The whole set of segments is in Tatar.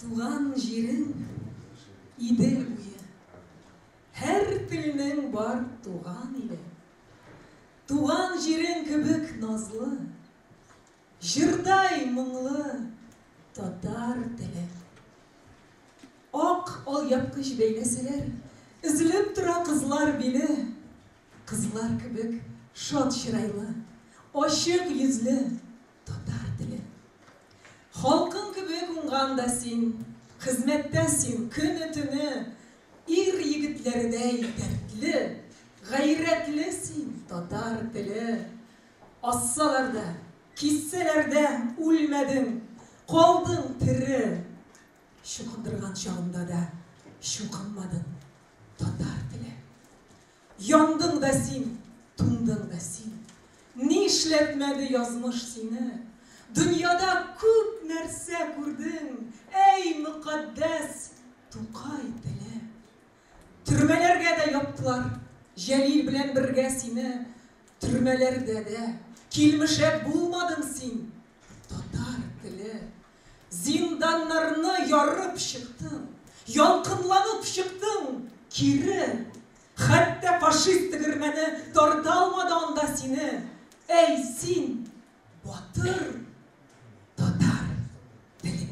Туган җирең Идел буе. Һәр телнең бар туган иле. Туган җирең кебек назлы, җырдай моңлы татар теле. Ак алъяпкыч бәйләсәләр, өзелеп тора кызлар биле. Кызлар кебек шат чырайлы, ачык йөзле татар теле. Халкың кебек уңган да син, хезмәттә син көне-төне, ир егетләредәй дәртле, гайрәтле син, татар теле. Ассалар да, киссәләр дә үлмәдең, калдың тере. Чукындырган чагында да чукынмадың, татар теле. Яндың да син, туңдың да син. Нишләтмәде язмыш сине? Дөньяда күп нәрсә күрдең, әй мөкатдәс Тукай теле. Төрмәләргә дә яптылар, Җәлил белән бергә сине. Төрмәләрдә дә килмешәк булмадың син, татар теле. Зинданнарны ярып чыктың, ялкынланып чыктың кире. Хәтта фашист тегермәне тарта алмады анда сине. Әй син, батыр татар теле.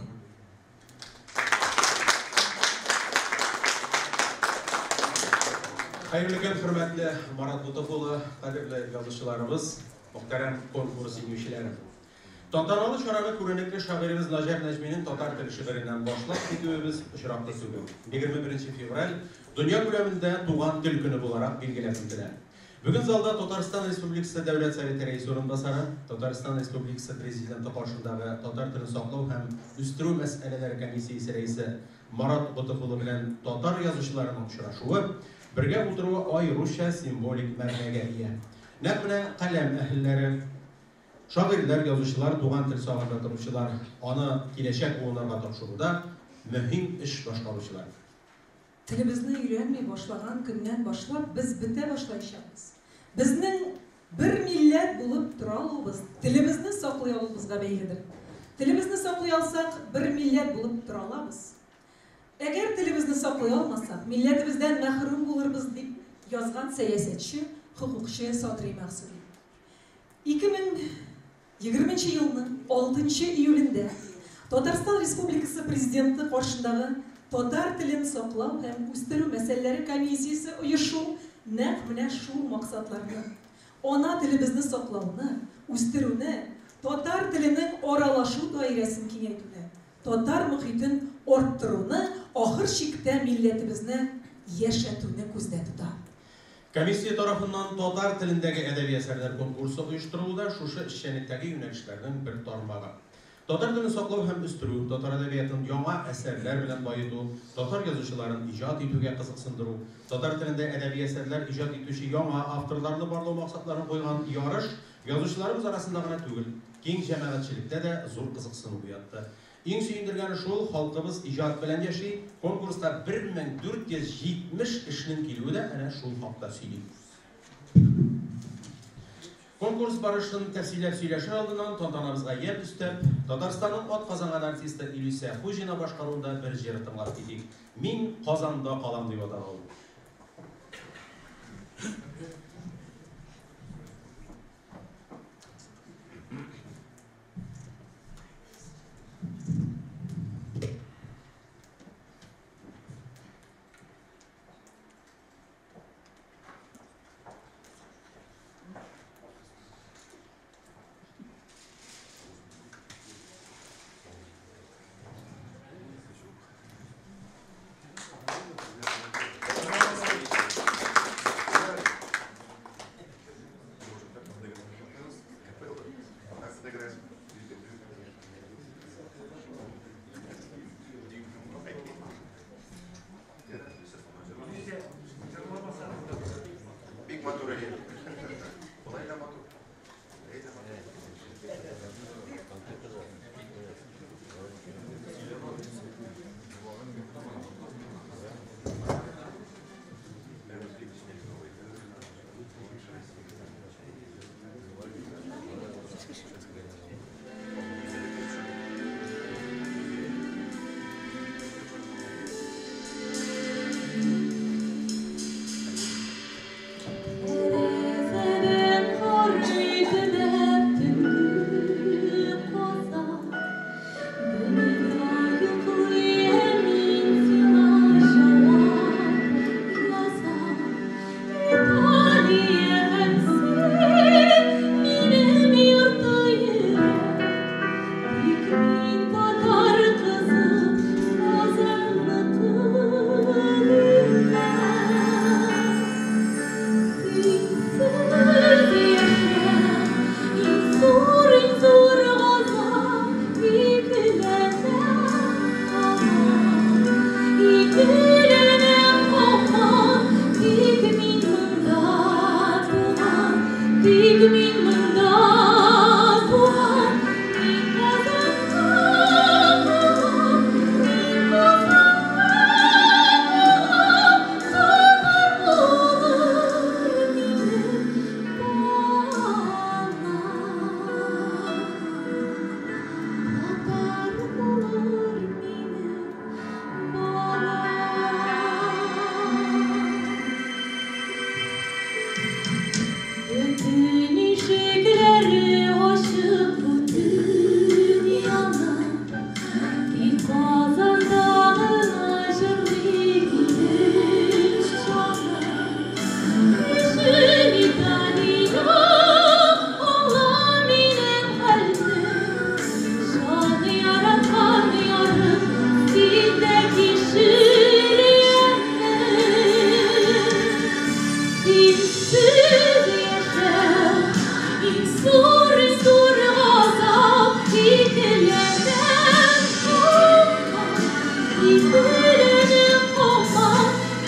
Хәерле көн, хөрмәтле Марат Лотыф улы, кадерле язучыларыбыз, мөхтәрәм конкурс җиңүчеләре. Тантаналы чараны күренекле шагыйребез Наҗар Нәҗминең Татар теле шигыреннән башлап китүебез очраклы түгел. 21 февраль дөнья күләмендә Туган тел көне буларак билгеләп үтелә. Бүген залда Татарстан Республикасы Дәүләт Советы Рәисе урынбасары, Татарстан Республикасы Президенты каршындагы татар телен саклау һәм үстерү мәсьәләләре комиссиясе рәисе Марат Готыф улы белән татар язучыларының очрашуы, бергә утыруы аеруча символик мәгънәгә ия. Нәкъ менә каләм әһелләре, шагыйрьләр, язучылар, туган тел сагында торучылар, аны киләчәк буыннарга тапшыруда мөһим эш башкаручылар. Телебезне өйрәнми башлаган көннән башлап без бетә башлаячакбыз. Безнең бер милләт булып тора алуыбыз телебезне саклый алуыбызга бәйледер. Телебезне саклый алсак, бер милләт булып тора алабыз. Әгәр телебезне саклый алмасак, милләтебездән мәхрүм булырбыз, дип язган сәясәтче, хокукчы Садри Мәгъсуми. 2020 нче елның 6 нчы июлендә Татарстан Республикасы Президенты каршындагы татар телен саклау һәм үстерү мәсьәләләре комиссиясе оешу нәкъ менә шул максатларны, ана телебезне саклауны, үстерүне, татар теленең аралашу даирәсен киңәйтүне, татар мохитен арттыруны, ахыр чиктә милләтебезне яшәтүне күздә тота. Комиссия тарафыннан татар телендәге әдәби әсәрләр конкурсы оештырылу да шушы эшчәнлектәге юнәлешләрнең бер тармагы. Татар телен саклау һәм үстерү, татар әдәбиятын яңа әсәрләр белән баету, татар язучыларын иҗат итүгә кызыксындыру, татар телендә әдәби әсәрләр иҗат итүче яңа авторларны барлау максатларын куйган ярыш язучыларыбыз арасында гына түгел, киң җәмәгатьчелектә дә зур кызыксыну уятты. Иң сөендергәне шул, халкыбыз иҗат белән яши, конкурска 1470 эшнең килүе дә әнә шул хакта сөйли. Конкурс барышын тәфсилләп сөйләшер алдыннан тантанабызга ямь өстәп, Татарстанның атказанган артисты Илүсә Хуҗина башкаруында бер җыр тыңлап китик. Мин Казанда калам дип атала ул.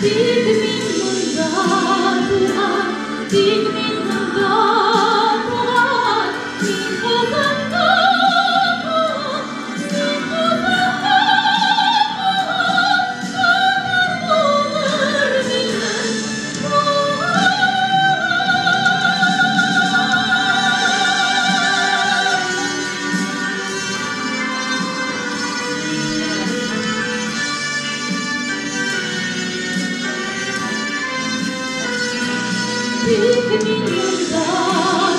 Тик мин монда туган, тик мин монда туган, мин Казанда туган, мин Казанда туган, татар булыр минем балам. Тик мин монда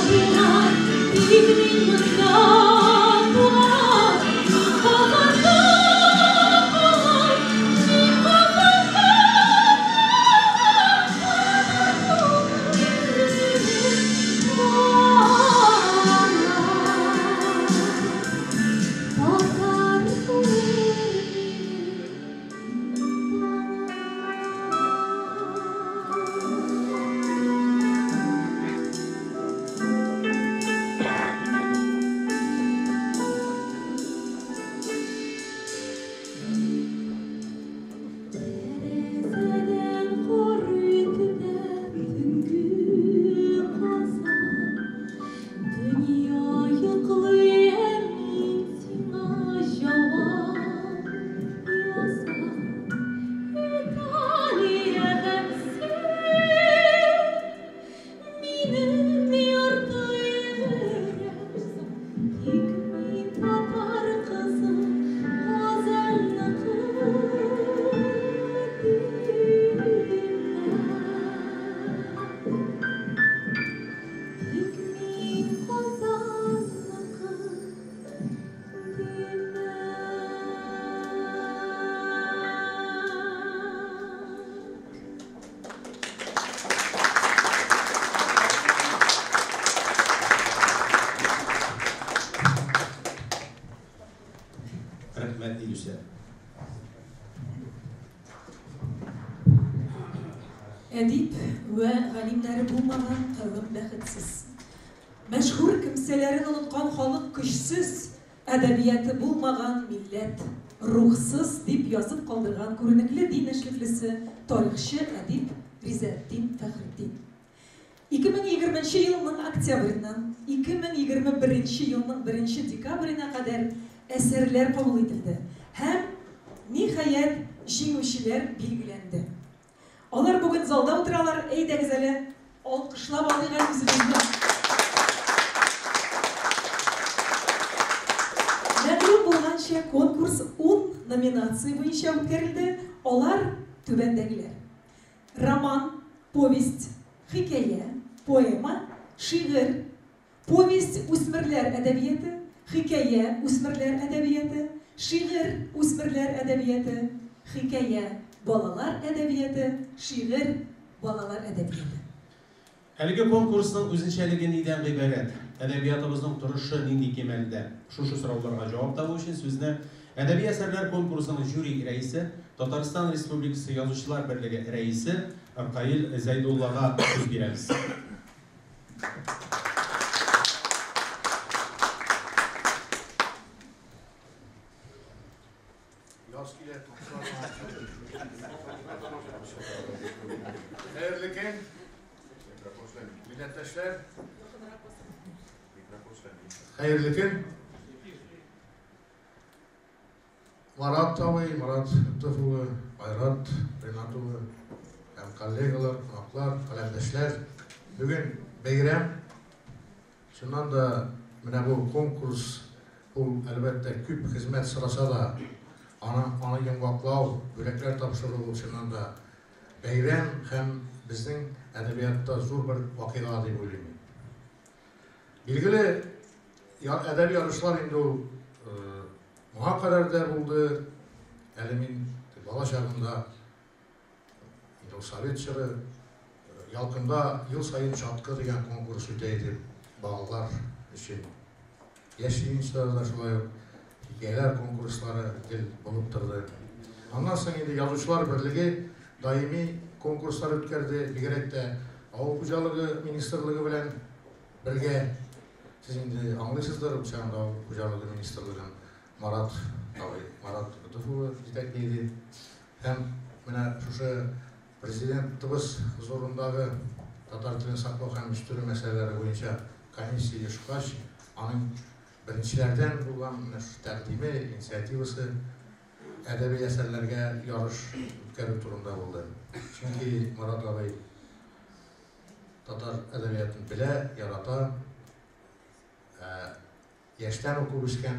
туган, тик мин монда туган, мин Казанда туган, мин Казанда туган, татар булыр минем балам. Татар булыр минем Тәрәзәдән карый төбәп төнге Казан. Дөнья йоклый, ә мин сиңа җавап язам. Италия һәм син, минем ярты йөрәк. Тик мин татар кызы, Казанныкы димә. Тик мин Казанныкы димә. Рәхмәт, Илүсә. Әдип вә галимнәре булмаган кавем бәхетсез. Мәшһүр кемсәләрен оныткан халык көчсез, әдәбияты булмаган милләт рухсыз, дип язып калдырган күренекле дин эшлеклесе, тарихчы әдип Ризаэддин Фәхретдин. 2020 елның октябреннән 2021 елның 1 декабренә кадәр әсәрләр кабул ителде һәм, ниһаять, җиңүчеләр билгеләнде. Алар бүген залда утыралар. Әйдәгез әле, алкышлап алыйк әле үзебезне. Мәгълүм булганча, конкурс 10 номинация буенча үткәрелде. Алар түбәндәгеләр: роман, повесть, хикәя, поэма, шигырь, повесть үсмерләр әдәбияты, хикәя үсмерләр әдәбияты, шигырь үсмерләр әдәбияты, хикәя балалар әдәбияты, шигырь балалар әдәбияты. Әлеге конкурсның үзенчәлеге нидән гыйбарәт? Әдәбиятыбызның торышы нинди кимәлдә? Шушы сорауларга җавап табу өчен сүзне әдәби әсәрләр конкурсының жюри рәисе, Татарстан Республикасы Язучылар берлеге рәисе Ркаил Зәйдуллага сүз бирәбез. Яз килә, Хәерле көн, милләттәшләр. Хәерле көн. Марат абый, Марат Лотыф улы, Айрат Ринат улы һәм коллегалар, кунаклар, каләмдәшләр. Бүген бәйрәм. Чыннан да менә бу конкурс ул әлбәттә күп хезмәт сораса да, аны йомгаклау, бүләкләр тапшыру ул чыннан да бәйрәм һәм безнең әдәбиятта зур бер вакыйга дип уйлыйм мин. Билгеле, әдәби ярышлар инде ул моңа кадәр дә булды. Әле мин бала чагымда, инде ул совет чоры, Ялкында ел саен Чаткы дигән конкурс үтә иде балалар өчен. Яшь ленинчылар да шулай ук хикәяләр конкурслары гел булып торды. Аннан соң инде Язучылар берлеге даими конкурслар үткәрде, бигрәк тә Авыл хуҗалыгы министрлыгы белән бергә. Сез инде аңлыйсыздыр, ул чагында Авыл хуҗалыгы министрлыгын Марат абый, Марат Лотыф улы җитәкли иде. Һәм менә шушы Президентыбыз хозурындагы татар телен саклау һәм үстерү мәсьәләләре буенча комиссия оешкач, аның беренчеләрдән булган менә шушы тәкъдиме, инициативасы әдәби әсәрләргә ярыш үткәрү турында булды. Чөнки Марат абый татар әдәбиятын белә, ярата, яшьтән укып үскән,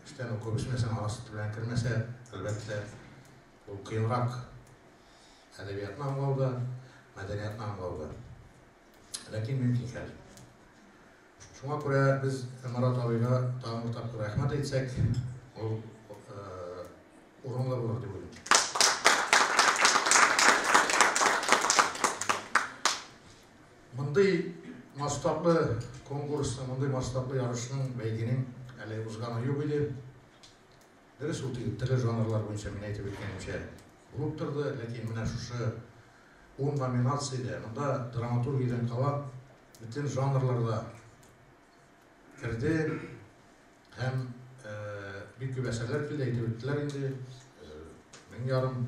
яшьтән укып үсмәсәң, ана сөте белән кермәсә, әлбәттә, ул кыенрак әдәбиятны аңлауда, мәдәниятны аңлауда. Ләкин мөмкин хәл. Шуңа күрә без Марат абыйга тагын бер тапкыр рәхмәт әйтсәк, ул урынлы булыр дип уйлыйм. Мондый масштаблы конкурсның, мондый масштаблы ярышның, бәйгенең әле узганы юк иде. Дөрес, ул теге төрле жанрлар буенча мин әйтеп үткәнемчә булып торды, ләкин менә шушы 10 номинациядә, монда драматургиядән кала бөтен жанрларда керде һәм бик күп әсәрләр килде, әйтеп үттеләр инде, 1500,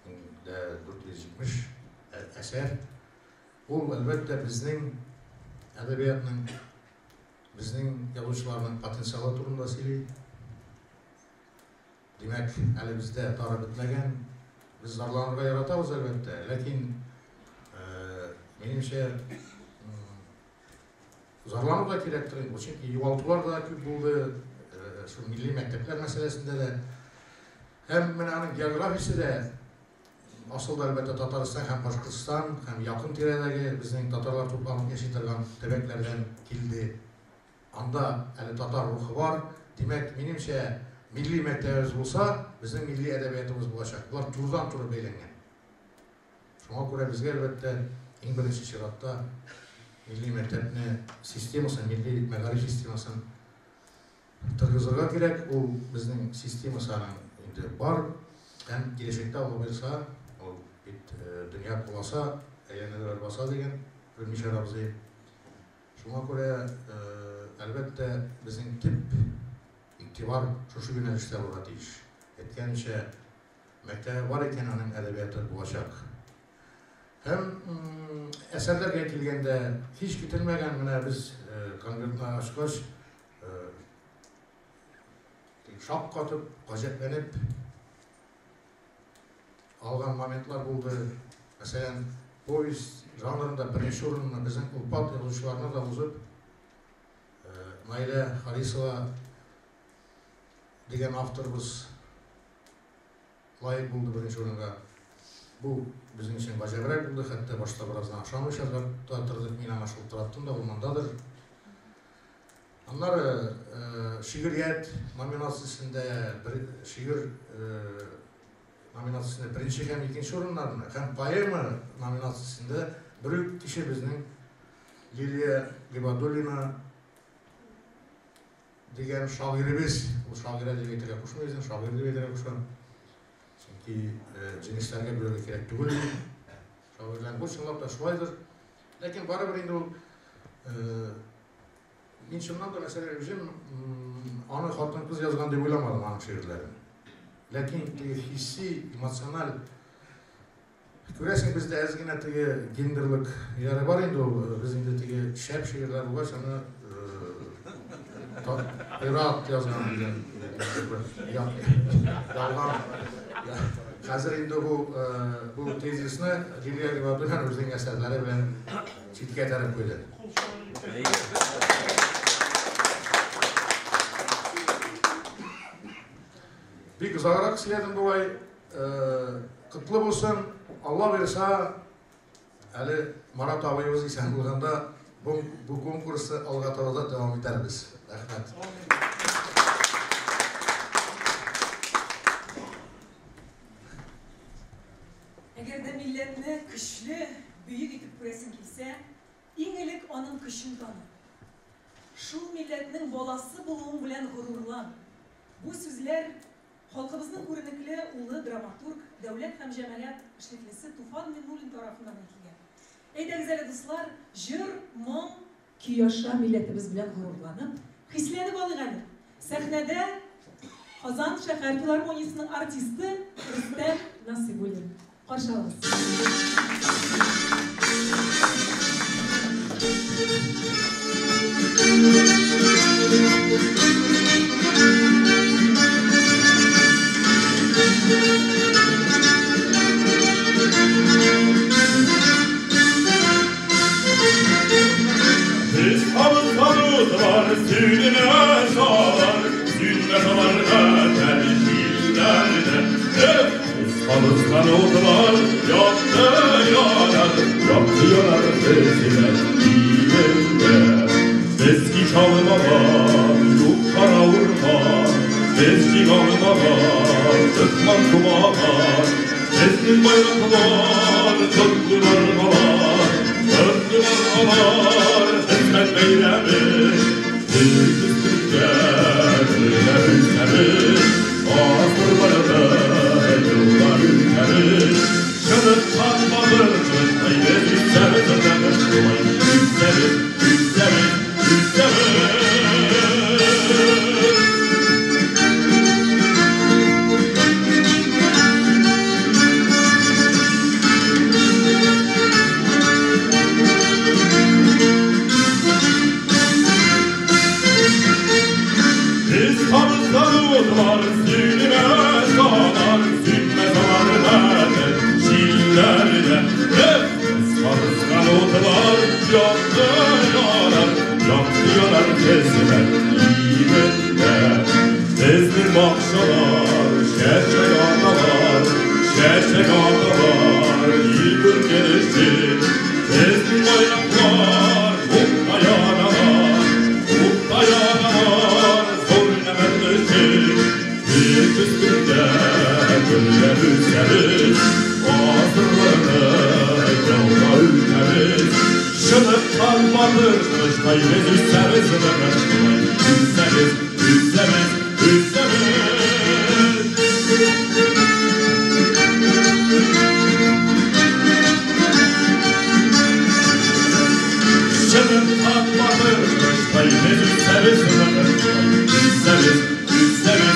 1470 әсәр. Ул, әлбәттә, безнең әдәбиятның, безнең язучыларның потенциалы турында сөйли. Димәк, әле бездә тары бетмәгән. Без зарланырга яратабыз, әлбәттә, ләкин минемчә, зарлану да кирәктер инде, чөнки югалтулар да күп булды, шул милли мәктәпләр мәсьәләсендә дә. Һәм менә аның географиясе дә асылда, әлбәттә, Татарстан һәм Башкортстан һәм якын тирәдәге безнең татарлар тупланып яши торган төбәкләрдән килде. Анда әле татар рухы бар. Димәк, минемчә, милли мәктәбебез булса, безнең милли әдәбиятыбыз булачак. Болар турыдан-туры бәйләнгән. Шуңа күрә безгә, әлбәттә, иң беренче чиратта милли мәктәпне системасын, милли мәгариф системасын торгызырга кирәк. Ул безнең системасы аның инде бар. Һәм киләчәктә Алла боерса, ул бит дөнья куласа, әйләнәләр баса дигән бер Мишәр абзый. Шуңа күрә, әлбәттә, безнең төп игътибар шушы юнәлештә булырга тиеш. Әйткәнемчә, мәктәбе бар икән, аның әдәбияты булачак. Һәм әсәрләргә килгәндә, һич көтелмәгән, менә без конвертны ачкач, шаккатып, гаҗәпләнеп алган моментлар булды. Мәсәлән, повесть жанрында беренче урынны безнең олпат язучыларны да узып, Наилә Харисова дигән авторыбыз лаек булды беренче урынга. Бу безнең өчен гаҗәбрәк булды, хәтта башта бераздан ышанмыйча да тордык, мин аңа шылтыраттым да, ул мондадыр. Аннары шигърият номинациясендә бер шигырь номинациясендә беренче һәм икенче урыннарны һәм поэма номинациясендә бер үк кеше безнең Лилия Гыйбадуллина дигән шагыйребез, ул шагыйрә дип әйтергә кушмый үзен, шагыйрь дип әйтергә кушам. Чөнки җенесләргә бүлергә кирәк түгел. Шагыйрьләр бу чынлап та шулайдыр. Ләкин барыбер инде ул мин чыннан да, мәсәлән, үзем аны хатын-кыз язган дип уйламадым аның шигырьләрен. Ләкин теге хисси, эмоциональ күрәсең, бездә әз генә теге гендерлык ниләре бар инде ул. Без инде теге шәп шигырьләр булгач, аны ир-ат язган дигән ялган. Хәзер инде бу тезисны Лилия Гыйбадуллина үзенең әсәрләре белән читкә этәреп куйды. Бик озаграк сөйләдем бугай. Котлы булсын, Алла бирса, әле Марат абыебыз исән булганда бу конкурсны алга таба да дәвам итәрбез. Рәхмәт. Әгәр дә милләтне көчле, бөек итеп күрәсең килсә, иң элек аның көчен таны. Шул милләтнең баласы булуың белән горурлан. Бу сүзләр халкыбызның күренекле улы, драматург, дәүләт һәм җәмәгать эшлеклесе Туфан Миңнуллин тарафыннан әйтелгән. Әйдәгез әле, дуслар, җыр, моң, көй аша милләтебез белән горурланып, хисләнеп алыйк әле. Сәхнәдә Казан шәһәр филармониясенең артисты Рөстәм Насыйбуллин. Каршы алыгыз. Biz hamız var, sünme salar, sünme salar tercihlerine. Biz hamız var, yaktı yanar, yaktı yanar sesine dilinde. Eski çalmalar, yukarı vurma, eski kalmalar, tıkman kumalar, eski bayraklar, tuttu narmalar, tuttu narmalar, hizmet beylemi, bir üstünde, öyle ülkemiz, asırlarını yıllar ülkemiz, çığlıktan bağırır, haydi üstsemiz, ödemez, üstsemiz, üstsemiz, üstsemiz. Var, sünme salar, sünme salar medet şillerde. Sarıskan otlar, yaktı yanar, yaktı yanar kesme iğnende. Bezdir bahçalar, şeşek adalar, şeşek adalar, yıkır gelişti. Bezdir bayraklar, ukta yanalar, ukta yanalar, zor nemenleşti. Bir üstünde böyle üsteriz, asırlarını yolda ülkemiz. Şılıktan batır, kıştayı biz üsteriz, üsteriz, üsteriz, üsteriz. Şılıktan batır, kıştayı biz üsteriz, üsteriz, üsteriz.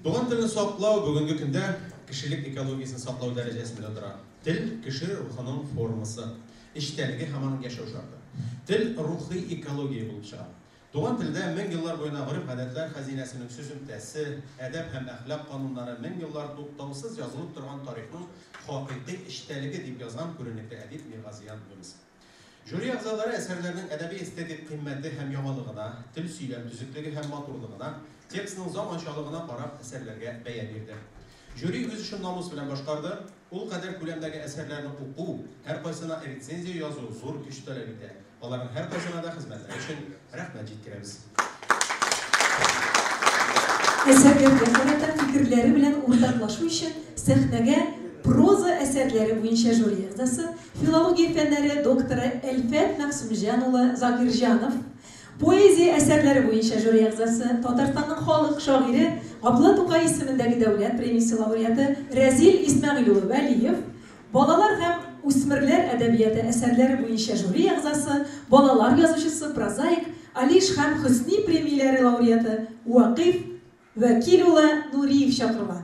Туган телне саклау бүгенге көндә кешелек экологиясен саклау дәрәҗәсендә тора. Тел кеше рухының формасы, эчтәлеге һәм аның яшәү шарты. Тел рухи экология булып чыга. Туган телдә мең еллар буена гореф-гадәтләр хәзинәсенең сөземтәсе, әдәп һәм әхлак кануннары мең еллар туктаусыз язылып торган тарихның хакыйкый эчтәлеге дип язган күренекле әдип Миргазиян Юныс. Жюри әгъзалары әсәрләрнең әдәби эстетик кыйммәте һәм яңалыгына, тел сөйләм төзеклеге һәм матурлыгына, текстның заманчалыгына карап әсәрләргә бәя бирде. Жюри үз эшен намус белән башкарды. Ул кадәр күләмдәге әсәрләрне уку, һәркайсына рецензия язу зур көч таләп итә. Аларның һәркайсына да хезмәтләре өчен рәхмәт җиткерәбез. Әсәрләргә карата фикерләре белән уртаклашу өчен сәхнәгә проза әсәрләре буенча жюри әгъзасы, филология фәннәре докторы Әлфәт Мәгъсүмҗан улы Закирҗанов, поэзия әсәрләре буенча жюри әгъзасы, Татарстанның халык шагыйре Габдулла Тукай исемендәге дәүләт премиясе лауреаты Рәзил Исмәгыйль улы Вәлиев, балалар һәм үсмерләр әдәбияты әсәрләре буенча жюри әгъзасы, балалар язучысы, прозаик, Алиш һәм Хөсни премияләре лауреаты Вакыйф Вәкил улы Нуриев чакырыла.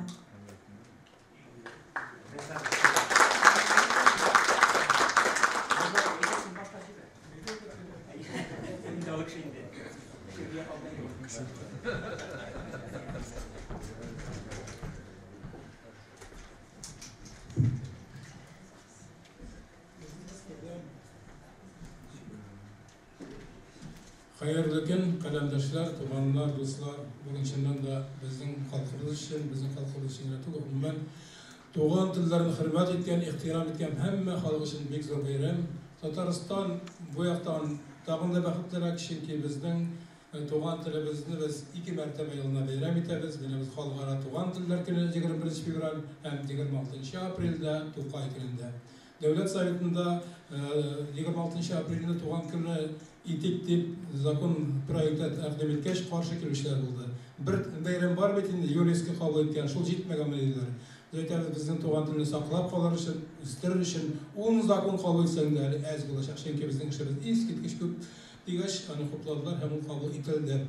Хәерле көн, каләмдәшләр, туганнар, дуслар. Бүген чыннан да безнең халкыбыз өчен, безнең халкыбыз өчен генә түгел, гомумән туган телләрне хөрмәт иткән, ихтирам иткән һәммә халык өчен бик зур бәйрәм. Татарстан бу яктан тагын да бәхетлерәк, чөнки безнең туган телебезне без ике мәртәбә елына бәйрәм итәбез. Менә без халыкара туган телләр көне 21 февраль һәм 26 апрельдә Тукай көнендә. Дәүләт Советында 26 апрельне туган көнне итик дип закон проекты тәкъдим иткәч, каршы килүчеләр булды. Бер бәйрәм бар бит инде, ЮНЕСКО кабул иткән, шул җитмәгәнме диделәр. Без әйтәбез, безнең туган телне саклап калыр өчен, үстерер өчен 10 закон кабул итсәң дә әле әз булачак, чөнки безнең эшебез искиткеч күп дигәч, аны хупладылар һәм ул кабул ителде.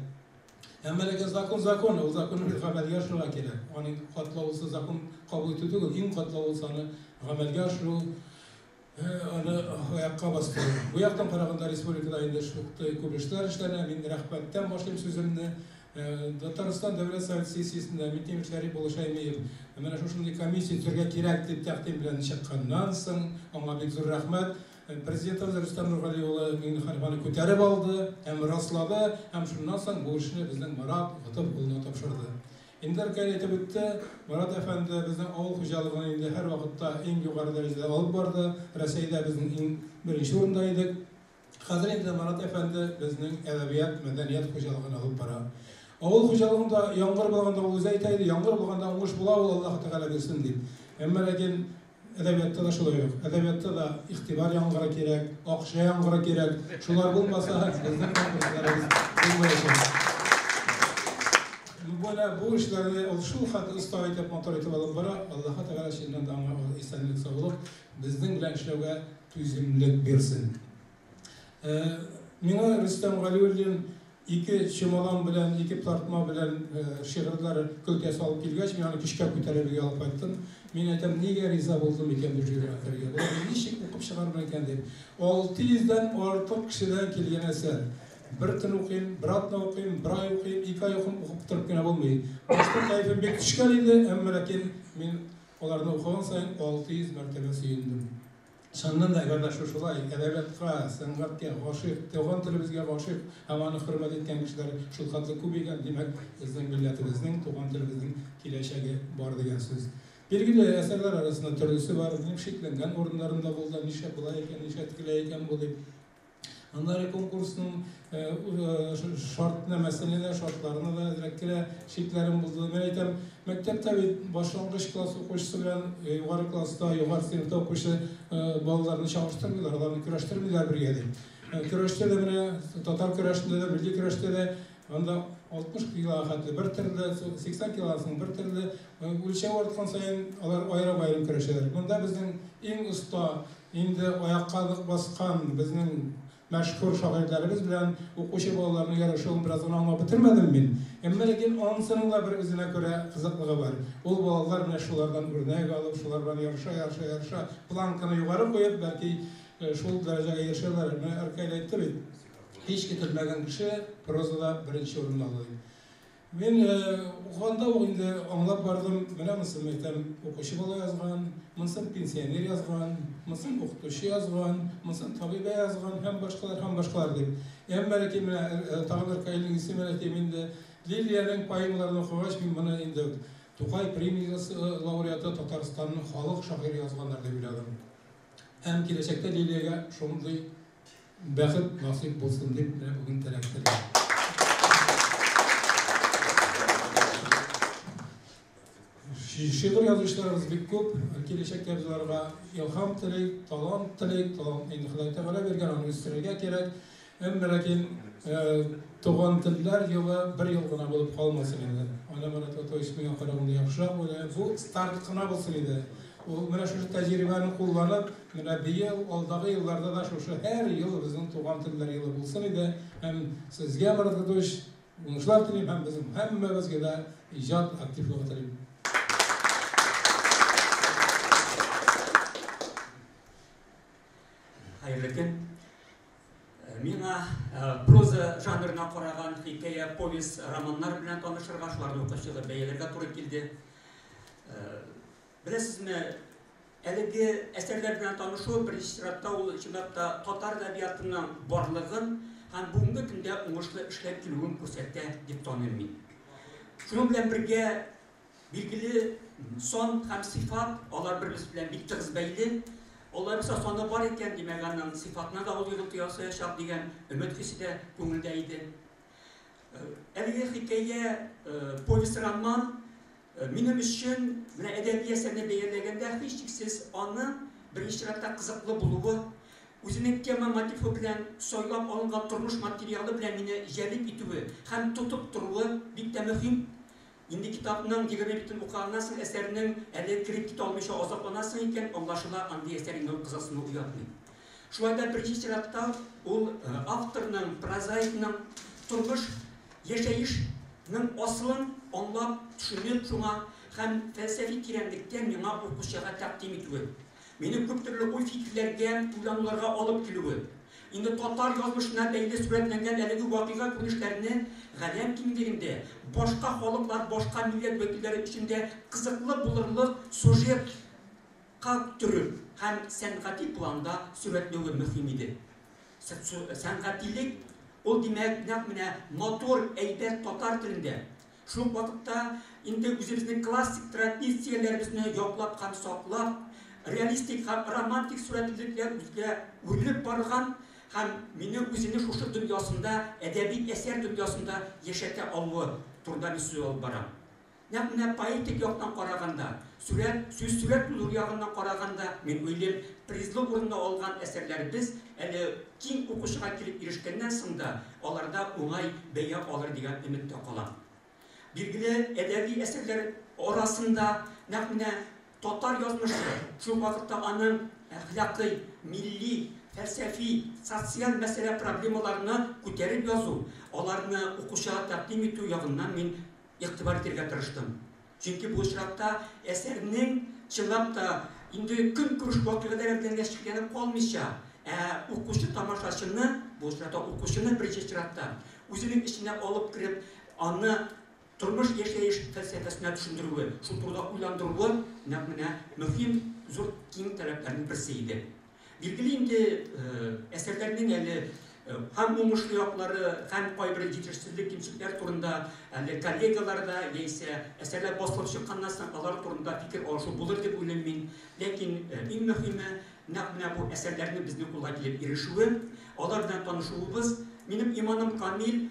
Әмма ләкин закон закон, ул законны бит гамәлгә ашырырга кирәк. Аның катлаулысы закон кабул итү түгел, иң катлаулысы аны гамәлгә ашыру, аны аякка бастыру. Бу яктан караганда республикада инде шактый күп эшләр эшләнә. Мин рәхмәттән башлыйм сүземне. Татарстан Дәүләт Советы сессиясендә Минтимер Шәрип улы Шәймиев менә шушындый комиссия төзергә кирәк дип тәкъдим белән чыкканнан соң, аңа бик зур рәхмәт. Президентыбыз Рөстәм Нургали улы Миңнеханов аны күтәреп алды һәм раслады, һәм шуннан соң бу эшне безнең Марат Готыф улына тапшырды. Инде Ркаил әйтеп үтте, Марат әфәнде безнең авыл хуҗалыгын инде һәрвакытта иң югары дәрәҗәдә алып барды. Рәсәйдә безнең иң беренче урында идек. Хәзер инде Марат әфәнде безнең әдәбият, мәдәният хуҗалыгын алып бара. Авыл хуҗалыгында яңгыр булганда ул үзе әйтә иде, яңгыр булганда уңыш була ул, Аллаһы Тәгалә бирсен дип. Әмма ләкин әдәбиятта да шулай ук. Әдәбиятта да игътибар яңгыры кирәк, акча яңгыры кирәк. Шулар булмаса, безнең конкурсларыбыз булмаячак. Менә бу эшләрне ул шул хәтле оста итеп, матур итеп алып бара. Аллаһы Тәгалә чыннан да аңа исәнлек, саулык, безнең белән эшләүгә түземлек бирсен. Миңа Рөстәм Галиуллин ике чемодан белән, ике тартма белән шигырьләр көлтәсе алып килгәч, мин аны көчкә күтәреп өйгә алып кайттым. Мин әйтәм, нигә риза булдым икән бу жюрига керергә? Боларны ничек укып чыгармын икән дип. 600дән артык кешедән килгән әсәр. Бер төн укыйм, бер атна укыйм, бер ай укыйм, ике ай укыйм, укып утырып кенә булмый. Башта кәефем бик төшкән иде, әмма ләкин мин аларны укыган саен 600 мәртәбә сөендем. Чыннан да, әгәр дә шушылай әдәбиятка, сәнгатькә гашыйк, туган телебезгә гашыйк һәм аны хөрмәт иткән кешеләр шулхәтле күп икән, димәк, безнең милләтебезнең, туган телебезнең киләчәге бар дигән сүз. Билгеле, әсәрләр арасында төрлесе бар. Минем шикләнгән урыннарым да булды, нишләп болай икән, нишләп тегеләй икән бу дип. Аннары конкурсның шартнамәсенә дә, шартларына да әзрәк кенә шикләрем булды. Мин әйтәм, мәктәптә бит башлангыч класс укучысы белән югары класста, югары сыйныфта укучы балаларны чагыштырмыйлар, аларны көрәштермиләр бергә дип. Көрәштә дә менә татар көрәшендә дә, милли көрәштә дә анда 60 килога хәтле бер төрле, 80 килодан соң бер төрле, үлчәү арткан саен алар аерым-аерым көрәшәләр. Монда безнең иң оста, инде аякка нык баскан безнең мәшһүр шагыйрьләребез белән укучы балаларның ярышуын бераз гына аңлап бетермәдем мин. Әмма ләкин анысының да бер үзенә күрә кызыклыгы бар. Ул балалар менә шулардан үрнәк алып, шулар белән ярыша, ярыша, ярыша, планканы югары куеп, бәлки шул дәрәҗәгә ирешерләр. Менә Ркаил әйтте бит, һич көтелмәгән кеше прозада беренче урынны алды дип. Мин укыганда ук инде аңлап бардым, менә монсын әйтәм, укучы бала язган, монсын пенсионер язган, монсын укытучы язган, монсын табибә язган һәм башкалар, һәм башкалар дип. Әмма ләкин менә тагын бер Ркаилнең исемен әйтәм инде, Лилиянең поэмаларын укыгач, мин моны инде Тукай премиясе лауреаты, Татарстанның халык шагыйре язганнар дип уйладым. Һәм киләчәктә Лилиягә шундый бәхет насыйп булсын дип менә бүген теләк телим. Шигырь язучыларыбыз бик күп. Киләчәктә без аларга илһам телик, талант телик. Талант инде Ходай Тәгалә биргән, аны үстерергә кирәк. Әмма ләкин туган телләр елы бер ел гына булып калмасын инде. Аны Марат Латович миңа караганда яхшырак белә. Бу старт кына булсын иде. Ул менә шушы тәҗрибәне кулланып, менә быел, алдагы елларда да шушы һәр ел безнең туган телләр елы булсын иде. Һәм сезгә, Марат Латович, уңышлар телим һәм безнең һәммәбезгә дә иҗат активлыгы телим. Хәерле көн. Миңа проза жанрына караган хикәя, повесть, романнар белән танышырга, шуларны укып чыгып бәяләргә туры килде. Беләсезме, әлеге әсәрләр белән танышу беренче чиратта ул чынлап та татар әдәбиятының барлыгын һәм бүгенге көндә уңышлы эшләп килүен күрсәтә дип таныйм мин. Шуның белән бергә билгеле сан һәм сыйфат, алар бер-берсе белән бик тыгыз бәйле. Алла бирсә, саны бар икән, димәк, аның сыйфатына да ул йогынты ясаячак дигән өмет хисе дә күңелдә иде. Әлеге хикәя, повесть, роман минем өчен менә әдәби әсәрне бәяләгәндә һичшиксез аның беренче чиратта кызыклы булуы, үзенең тема мотивы белән сайлап алынган тормыш материалы белән мине җәлеп итүе һәм тотып торуы бик тә мөһим. Инде китапның 20 битен укыганнан соң әсәрнең әле кереп китә алмыйча азапланасың икән, аңлашыла, андый әсәр инде ул кызыксыну уятмый. Шулай да беренче чиратта ул авторның, прозаикның тормыш, яшәешнең асылын аңлап, төшенеп шуңа һәм фәлсәфи тирәнлектә миңа укучыга тәкъдим итүе. Мине күп төрле уй-фикерләргә, уйлануларга алып килүе. Инде татар язмышына бәйле сурәтләнгән әлеге вакыйга күренешләрне галәм киңлегендә башка халыклар, башка милләт вәкилләре өчен дә кызыклы булырлык сюжетка төреп һәм сәнгати планда сурәтләве мөһим иде. Сәнгатилек ул, димәк, нәкъ менә матур, әйбәт татар телендә. Шул ук вакытта инде үзебезнең классик традицияләребезне яклап һәм саклап, реалистик һәм романтик сурәтлелекләр үзгә үрелеп барган һәм мине үзенең шушы дөньясында, әдәби әсәр дөньясында яшәтә алуы турында мин сүз алып барам. Нәкъ менә поэтик яктан караганда, сурәт, сүз сурәт булу ягыннан караганда, мин уйлыйм, призлы урынны алган әсәрләребез әле киң укучыга килеп ирешкәннән соң да аларда уңай бәя алыр дигән өметтә калам. Билгеле, әдәби әсәрләр арасында нәкъ менә татар язмышы, шул вакытта аның әхлакый, милли, фәлсәфи, социаль мәсьәлә проблемаларны күтәреп язу, аларны укучыга тәкъдим итү ягыннан мин игътибар итәргә тырыштым. Чөнки бу очракта әсәрнең чынлап та инде көнкүреш вакыйгалары белән генә чикләнеп калмыйча, ә укучы тамашачыны, бу очракта укучыны беренче чиратта үзенең эченә алып кереп, аны тормыш яшәеш фәлсәфәсенә төшендерүе, шул турыда уйландыруы нәкъ менә мөһим, зур киң таләпләрнең берсе иде. Билгеле инде, әсәрләрнең әле һәм уңышлы яклары, һәм кайбер җитешсезлек, кимчелекләр турында әле коллегалар да яисә әсәрләр басылып чыкканнан соң алар турында фикер алышу булыр дип уйлыйм мин. Ләкин иң мөһиме нәкъ менә бу әсәрләрнең безнең кулга килеп ирешүе, алар белән танышуыбыз. Минем иманым камил,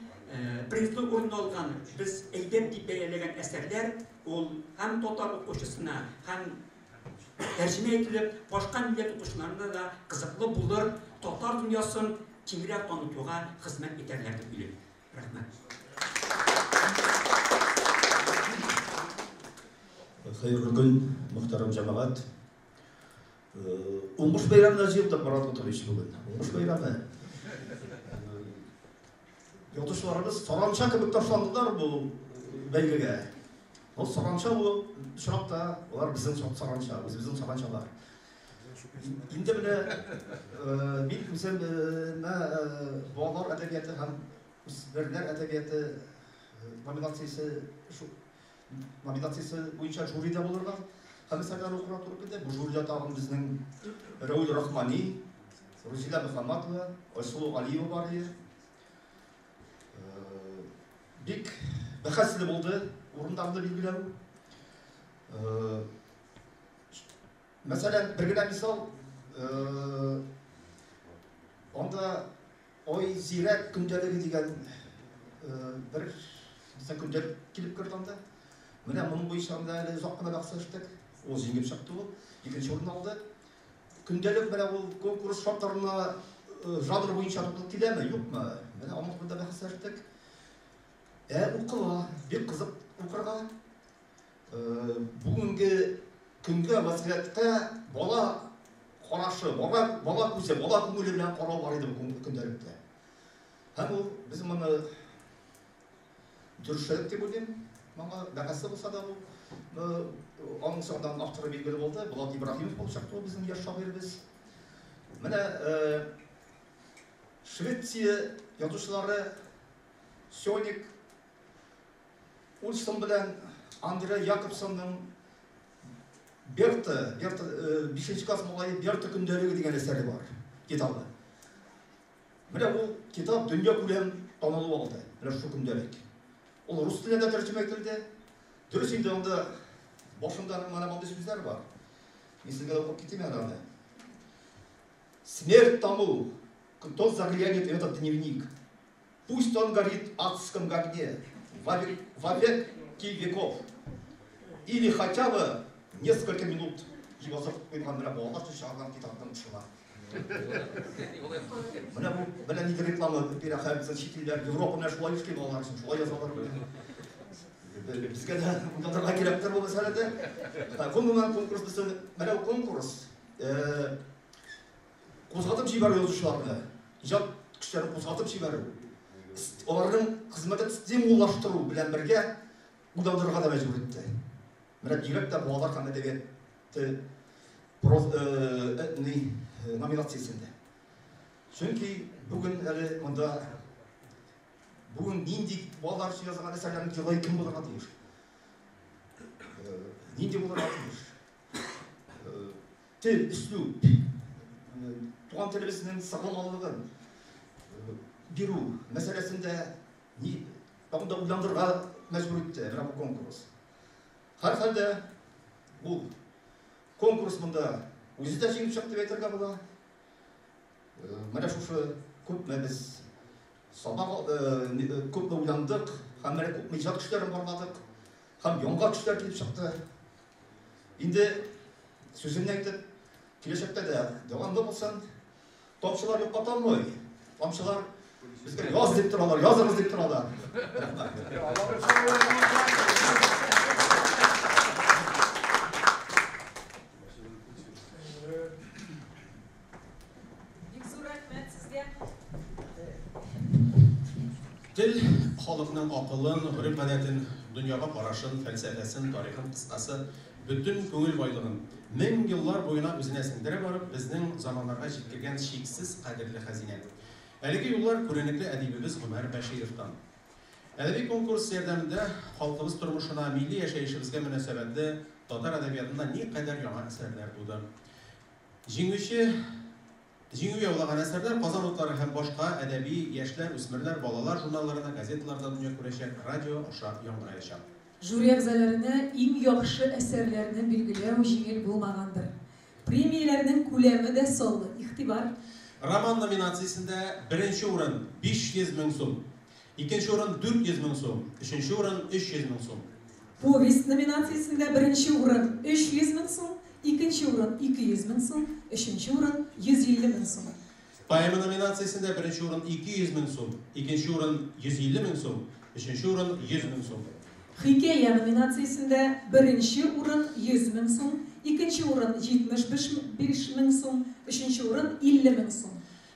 призлы урын алган, без әйбәт дип бәяләгән әсәрләр ул һәм татар укучысына, һәм тәрҗемә ителеп башка милләт укучыларына да кызыклы булыр, татар дөньясын киңрәк танытуга хезмәт итәрләр дип уйлыйм. Рәхмәт. Хәерле көн, мөхтәрәм җәмәгать. Уңыш бәйрәменә җыелдык, Марат Лотович, бүген. Уңыш бәйрәме. Язучыларыбыз саранча кебек ташландылар бу бәйгегә. Ул саранча бу очракта, алар безнең саранча, үзебезнең саранчалар. Инде менә мин үзем балалар әдәбияты һәм үсмерләр әдәбияты номинациясе номинациясе буенча жюрида булырга һәм әсәрләр укырга туры килде. Бу жюрида тагын безнең Рәүл Рахмани, Рузилә Мөхәммәтова, Айсылу Алиева бар иде. Бик бәхәсле булды урыннарны билгеләү. Мәсәлән, бер генә мисал, анда Ой зирәк көндәлеге дигән бер безнең көндәлек килеп керде анда. Менә моның буенча анда әле озак кына бәхәсләштек. Ул җиңеп чыкты ул, икенче урын алды. Көндәлек менә ул конкурс шартларына жанр буенча туры киләме, юкмы? Менә аның турында бәхәсләштек. Ә укыла, бик кызык укырга. Бүгенге көнгә, вазгыятькә бала карашы, бала, бала күзе, бала күңеле белән карау бар иде бу көндәлектә. Һәм ул без моны дөресрәк дип уйлыйм. Моңа бәхәсле булса да бу аның соңыннан авторы билгеле булды. Булат Ибраһимов булып чыкты ул безнең яшь шагыйребез. Менә Швеция язучылары Сёник Ульсон белән Андре Якобсонның Берта, Берта, 5 класс малае Берта көндәлеге дигән әсәре бар, китабы. Менә ул китап дөнья күләм танылу алды. Менә шул көндәлек. Ул рус теленә дә тәрҗемә ителде. Дөрес инде анда башында менә мондый сүзләр бар. Мин сезгә укып китим әле аны. Смерть тому, кто заглянет в этот дневник. Пусть он горит в адском огне во веки веков. Или хотя бы несколько минут язып куйган менә балалар өчен чыгарган китаптан чыга. Менә бу менә нинди реклама бирә хәзер чит илләр, Европа менә шулай эшли балалар өчен, шулай язалар. Безгә дә уйланырга кирәктер бу мәсьәләдә. Гомумән, конкурс безнең, менә конкурс кузгатып җибәрү язучыларны, иҗат көчләрен кузгатып җибәрү, аларның хезмәтен стимуллаштыру белән бергә уйландырырга да мәҗбүр итте. Менә бигрәк тә балалар һәм әдәбият номинациясендә. Чөнки бүген әле монда бүген нинди балалар өчен язылган әсәрләрнең герое кем булырга тиеш? Нинди булырга тиеш? Тел, өслүб, туган телебезнең сакланулыгын бирү мәсьәләсендә ни тагын да уйландырырга мәҗбүр итте менә бу конкурс. Һәрхәлдә бу конкурс монда үзе дә җиңеп чыкты дип әйтергә була. Менә шушы күпме без сабак, күпме уйландык, һәм менә күпме иҗат көчләрен барладык, һәм яңа көчләр килеп чыкты. Инде сүземне әйтеп, киләчәктә дә дәвамлы булсын. Тамчылар юкка таммый. Тамчылар безгә яз дип торалар, языгыз дип торалар. Рәхмәт. Бик зур рәхмәт сезгә. Тел халыкның акылын, гореф-гадәтен, дөньяга карашын, фәлсәфәсен, тарихын, кыскасы, бөтен күңел байлыгын мең еллар буена үзенә сеңдерә барып, безнең заманнарга җиткергән чиксез кадерле хәзинә. Әлеге юллар күренекле әдибебез Гомәр Бәшировтан. Әдәби конкурс ярдәмендә халкыбыз тормышына, милли яшәешебезгә мөнәсәбәтле татар әдәбиятында никадәр яңа әсәрләр туды. Җиңүче Җиңү яулаган әсәрләр Казан утлары һәм башка әдәби, яшьләр, үсмерләр, балалар журналларында, газеталарда дөнья күрәчәк, радио аша яңгыраячак. Жюри әгъзаларына иң яхшы әсәрләрне билгеләү җиңел булмагандыр. Премияләрнең күләме дә саллы. Игътибар! Роман номинациясендә беренче урын, 500 мең сум, икенче урын, 400 мең сум, өченче урын, 300 мең сум. Повесть номинациясендә беренче урын, 300 мең сум, икенче урын, 200 мең сум, өченче урын, 150 мең сум. Поэма номинациясендә беренче урын 200 мең сум, икенче урын 150 мең сум, өченче урын 100 мең сум. Хикәя номинациясендә беренче урын 100 мең сум, икенче урын 75 мең сум, өченче урын 50 мең сум.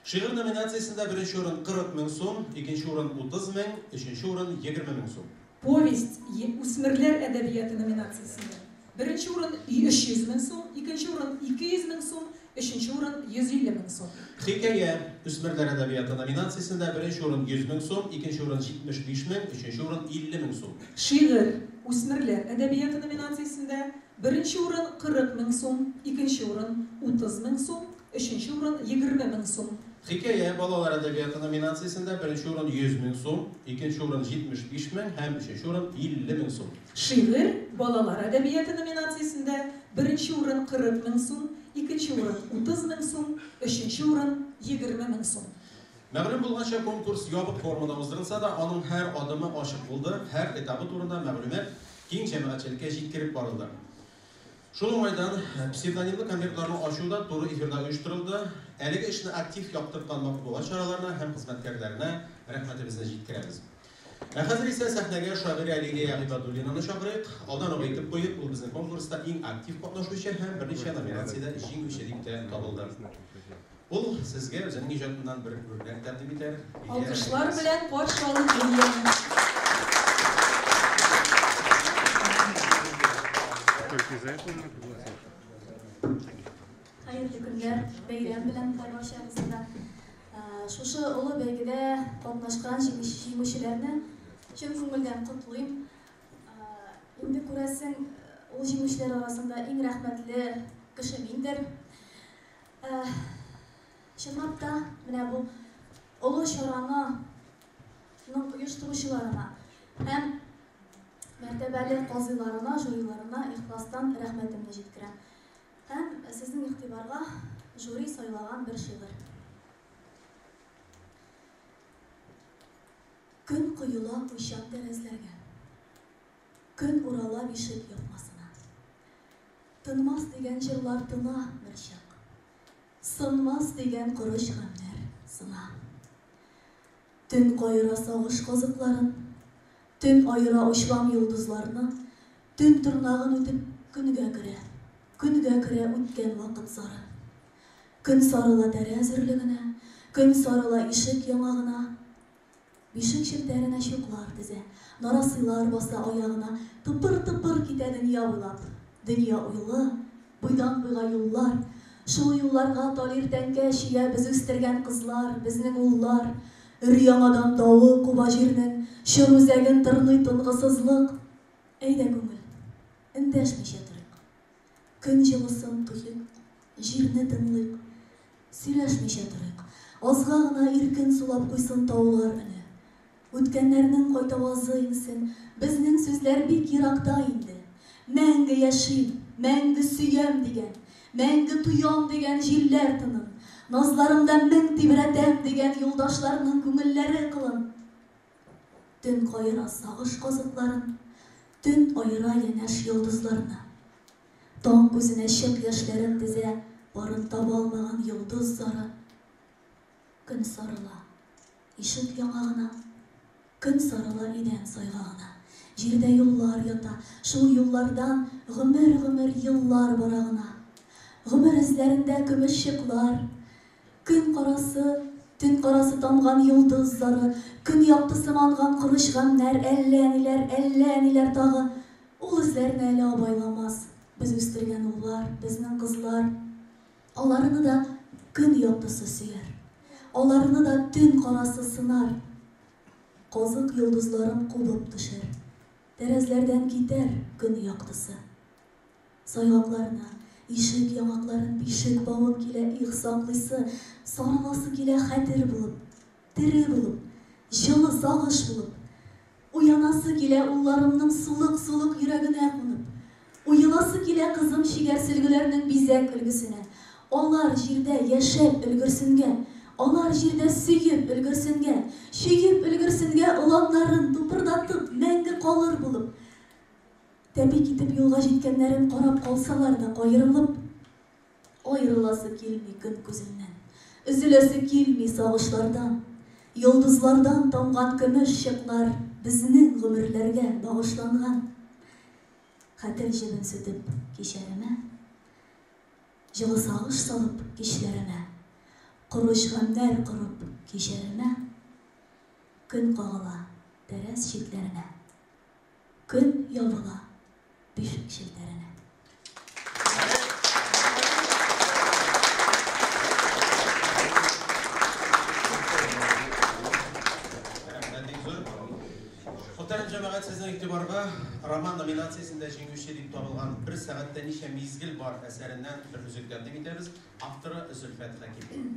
Шигырь номинациясендә беренче урын 40 мең сум, икенче урын 30 мең, өченче урын 20 мең сум. Повесть үсмерләр әдәбияты номинациясендә беренче урын 300 мең сум, икенче урын 200 мең сум, өченче урын 150 мең сум. Хикәя үсмерләр әдәбияты номинациясендә беренче урын 100 мең сум, икенче урын 75 мең, өченче урын 50 мең сум. Шигырь үсмерләр әдәбияты номинациясендә беренче урын 40 мең сум, икенче урын 30 мең сум, өченче урын 20 мең сум. Хикәя балалар әдәбияты номинациясендә беренче урын 100 мең сум, икенче урын 75 мең һәм өченче урын 50 мең сум. Шигырь балалар әдәбияты номинациясендә беренче урын 40 мең сум, икенче урын 30 мең сум, өченче урын 20 мең сум. Мәгълүм булганча, конкурс ябык формада уздырылса да, аның һәр адымы ачык булды, һәр этабы турында мәгълүмат киң җәмәгатьчелеккә җиткереп барылды. Шул уңайдан псевдонимлы конвертларны ачу да туры эфирда оештырылды. Әлеге эшне актив яктырткан матбугат чараларына һәм хезмәткәрләренә рәхмәтебезне җиткерәбез. Ә хәзер исә сәхнәгә шагыйрә Лилия Гыйбадуллинаны чакырыйк. Алдан ук әйтеп куйыйк, ул безнең конкурста иң актив катнашучы һәм берничә номинациядә җиңүче дип тә табылды. Ул сезгә үзенең иҗатыннан бер үрнәк тәкъдим итәр. Алкышлар белән каршы алыйк Лилияне. Хәерле көннәр, бәйрәм белән барчагызны да. Шушы олы бәйгедә катнашкан җиңүчеләрне чын күңелдән котлыйм. Инде күрәсең, ул җиңүчеләр арасында иң рәхмәтле кеше миндер. Чынлап та, менә бу олы чараны оештыручыларына һәм мәртәбәле казыйларына, жюриларына ихластан рәхмәтемне җиткерәм. Һәм сезнең игътибарга жюри сайлаган бер шигырь. Көн коела уйчан тәрәзләргә. Көн урала бишек япмасына. Тынмас дигән җырлар тына бер чак. Сынмас дигән корыч гамьнәр сына. Төн каера сагыш казыкларын, Төн аера учлам йолдызларны, Төн тырнагын үтеп көнгә керә, Көнгә керә үткән вакыт зары. Көн сарыла тәрәз өрлегенә, Көн сарыла ишек яңагына. Бишек челтәренә чуклар тезә, Нарасыйлар баса аягына, Тыпыр-тыпыр китә дөнья буйлап. Дөнья уйлы, буйдан-буйга юллар, Шул юлларга талир тәңкә чөя Без үстергән кызлар, безнең уллар. Өр-яңадан тавы куба җирнең, Чор үзәген тырный тынгысызлык. Әйдә, күңел, эндәшмичә торыйк. Көн җылысын тоек, җирне тыңлыйк. Сөйләшмичә торыйк. Азга гына иркен сулап куйсын таулар өне. Үткәннәрнең кайтавазы иңсен. Безнең сүзләр бик еракта инде. Мәңге яшим, мәңге сөям дигән, мәңге тоям дигән җилләр тынын, назларымда мең тибрәтәм дигән юлдашларның күңелләре кылын. Төн каера сагыш казыкларын, Төн аера янәш йолдызларны. Таң күзенә чык яшьләрен тезә Парын таба алмаган йолдыз зары. Көн сарыла ишек яңагына, Көн сарыла идән сайгагына. Җирдә юллар ята, шул юллардан Гомер-гомер еллар бара гына. Гомер эзләрендә көмеш чыклар, Көн карасы, төн карасы тамган йолдыз зары, Көн яктысы манган корыч гамьнәр, Әллә ниләр, әллә ниләр тагы. Ул эзләрне әле абайламас Без үстергән уллар, безнең кызлар. Аларны да көн яктысы сөяр, Аларны да төн карасы сынар. Казык йолдызларым кубып төшәр, Тәрәзләрдән китәр көн яктысы. Сайгакларны, ишек яңакларын, бишек бавын килә, их, саклыйсы, сарыласы килә хәтер булып, тере булып, җылы сагыш булып. Уянасы килә улларымның сулык-сулык йөрәгенә кунып. Уеласы килә кызым чигәр сөлгеләрнең бизәк өлгесенә. Алар җирдә яшәп өлгерсенгә, алар җирдә сөеп өлгерсенгә, чөеп өлгерсенгә оланнарын тупырдатып, мәңге калыр булып. Тәпи китеп юлга җиткәннәрен карап калсалар да каерылып, аерыласы килми көн күзеннән, өзеләсе килми сагышлардан. Йолдызлардан тамган көмеш чыклар безнең гомерләргә багышланган. Хәтер җебен сүтеп кичәремә, җылы сагыш салып кичләремә, корыч гамьнәр корып кичәремә, көн кагыла тәрәз читләренә. Көн ябыла бишек челтәренә. Мөхтәрәм җәмәгать, сезнең игътибарга роман номинациясендә җиңүче дип табылган Бер сәгатьтә ничә мизгел бар әсәреннән бер өзек тәкъдим итәбез. Авторы Зөлфәт Хәким.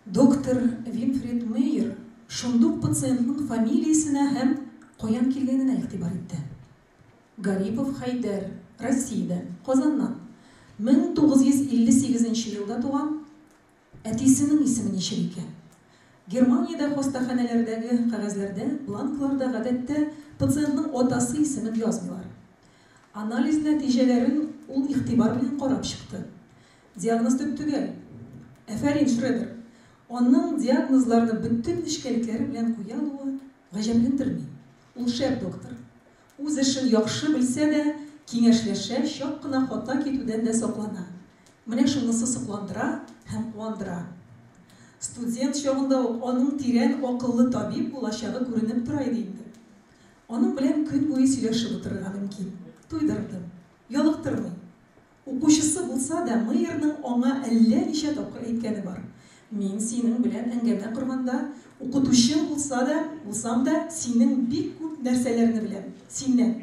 Доктор Винфрид Мейер шундук пациентның фамилиясенә һәм каян килгәненә игътибар итте. Гарипов Хәйдәр, Россиядән, Казаннан. 1958 нче елда туган. Әтисенең исеме ничек икән? Германиядә хастаханәләрдәге кәгазьләрдә, бланкларда гадәттә пациентның атасы исемен язмыйлар. Анализ нәтиҗәләрен ул игътибар белән карап чыкты. Диагноз төп-төгәл. Афәрин, Шредер! Аның диагнозларны бөтен нечкәлекләре белән куя алуы гаҗәпләндерми. Ул шәп доктор. Үз эшен яхшы белсә дә, киңәшләшә, чак кына хата китүдән дә саклана. Менә шунысы сокландыра һәм куандыра. Студент чагында ук аның тирән акыллы табиб булачагы күренеп тора иде инде. Аның белән көн буе сөйләшеп утырырга мөмкин. Туйдырдым. Ялыктырмый. Укучысы булса да, Мейерның аңа әллә ничә тапкыр әйткәне бар, Мин синең белән әңгәмә корганда, укытучың булса да, булсам да, синең бик күп нәрсәләрне беләм. Синнән.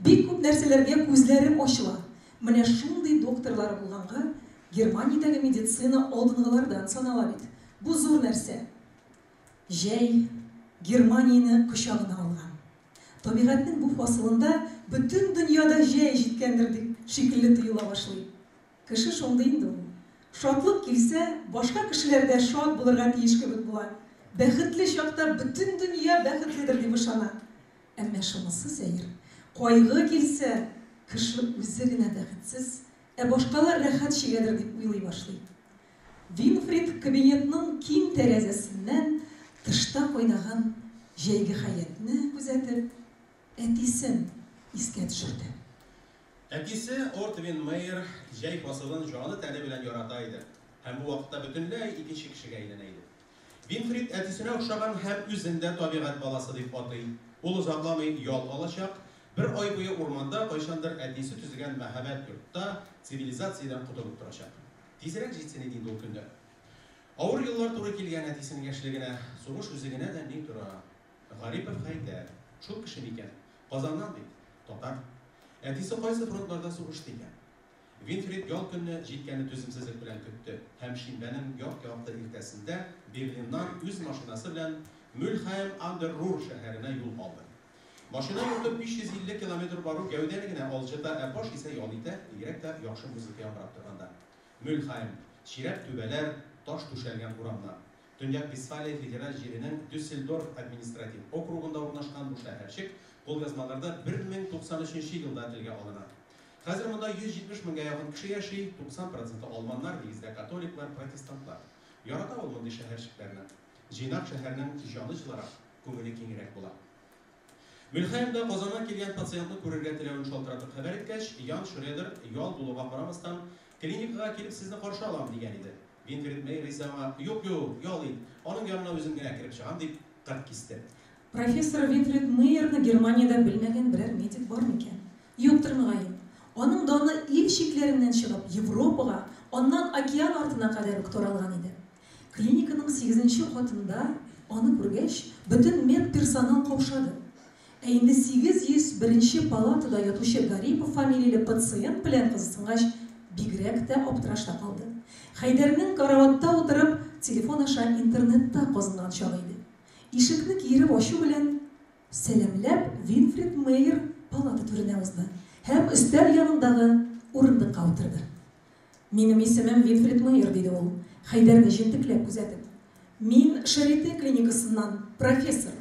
Бик күп нәрсәләргә күзләрем ачыла. Менә шундый докторлары булганга, Германиядәге медицина алдынгылардан санала бит. Бу зур нәрсә. Җәй Германияне кочагына алган. Табигатьнең бу фасылында бөтен дөньяда җәй җиткәндер дип шикелле тоела башлый. Кеше шундый инде ул. Шатлык килсә, башка кешеләр дә шат булырга тиеш кебек була. Бәхетле чакта бөтен дөнья бәхетледер дип ышана. Әмма шунысы сәер, кайгы килсә, кеше үзе генә бәхетсез, ә башкалар рәхәт чигәдер дип уйлый башлый. Винфрид кабинетның киң тәрәзәсеннән Тышта кайнаган җәйге хәятне күзәтеп, әтисен искә төшерде. Әтисе Ортвин Мейер җәй фасылын җаны-тәне белән ярата иде һәм бу вакытта бөтенләй икенче кешегә әйләнә иде. Винфрид әтисенә охшаган һәм үзен дә табигать баласы дип атый. Ул озакламый ял алачак, бер ай буе урманда, кайчандыр әтисе төзегән мәһабәт йортта цивилизациядән котылып торачак. Тизрәк җитсен иде инде ул көннәр. Авыр еллар туры килгән әтисенең яшьлегенә, сугыш үзе генә дә ни тора. Гарипов Хәйдәр, шул кеше микән? Казаннан бит, татар. Әтисе кайсы фронтларда сугышты икән? Винфрид ял көнне җиткәнне түземсезлек белән көтте һәм шимбәнең яп-якты иртәсендә Берлиннан үз машинасы белән Мюльхайм ан дер Рур шәһәренә юл алды. Машина йөртеп 550 километр бару гәүдәне генә алҗыта, ә баш исә ял итә, бигрәк тә яхшы музыка яңгырап торганда. Мюльхайм, чирәп түбәләр, таш түшәлгән урамнар. Төньяк Вестфалия федераль җиренең Дюссельдорф административ округында урнашкан бу шәһәрчек кулъязмаларда 1093 нче елда телгә алына. Хәзер монда 170 меңгә якын кеше яши, 90 проценты алманнар, нигездә католиклар, протестантлар. Ярата ул мондый шәһәрчекләрне. Җыйнак шәһәрнең җаны җылырак, күңеле киңрәк була. Мюльхаймда Казаннан килгән пациентны күрергә теләвен шалтыратып хәбәр иткәч, Ян Шредер, ял булуга карамастан, клиникага килеп сезне каршы алам, дигән иде. Винфрид Мейер исә аңа, Юк, юк, ял ит, аның янына үзем генә кереп чыгам, дип кырт кисте. Профессор Винфрид Мейерны Германиядә белмәгән берәр медик бар микән? Юктыр, мөгаен. Аның даны ил чикләреннән чыгып, Европага, аннан океан артына кадәр үк таралган иде. Клиниканың сигезенче катында аны күргәч, бөтен медперсонал каушады. Ә инде 801 нче палатада ятучы Гарипов фамилияле пациент белән кызыксынгач, бигрәк тә аптырашта калды. Хәйдәрнең караватта утырып, телефон аша интернетта казынган чагы иде. Ишекне киереп ачу белән, Сәламләп, Винфрид Мейер палата түренә узды һәм өстәл янындагы урындыкка утырды. Минем исемем Винфрид Мейер, диде ул, Хәйдәрне җентекләп күзәтеп. Мин Шарите клиникасыннан, профессор.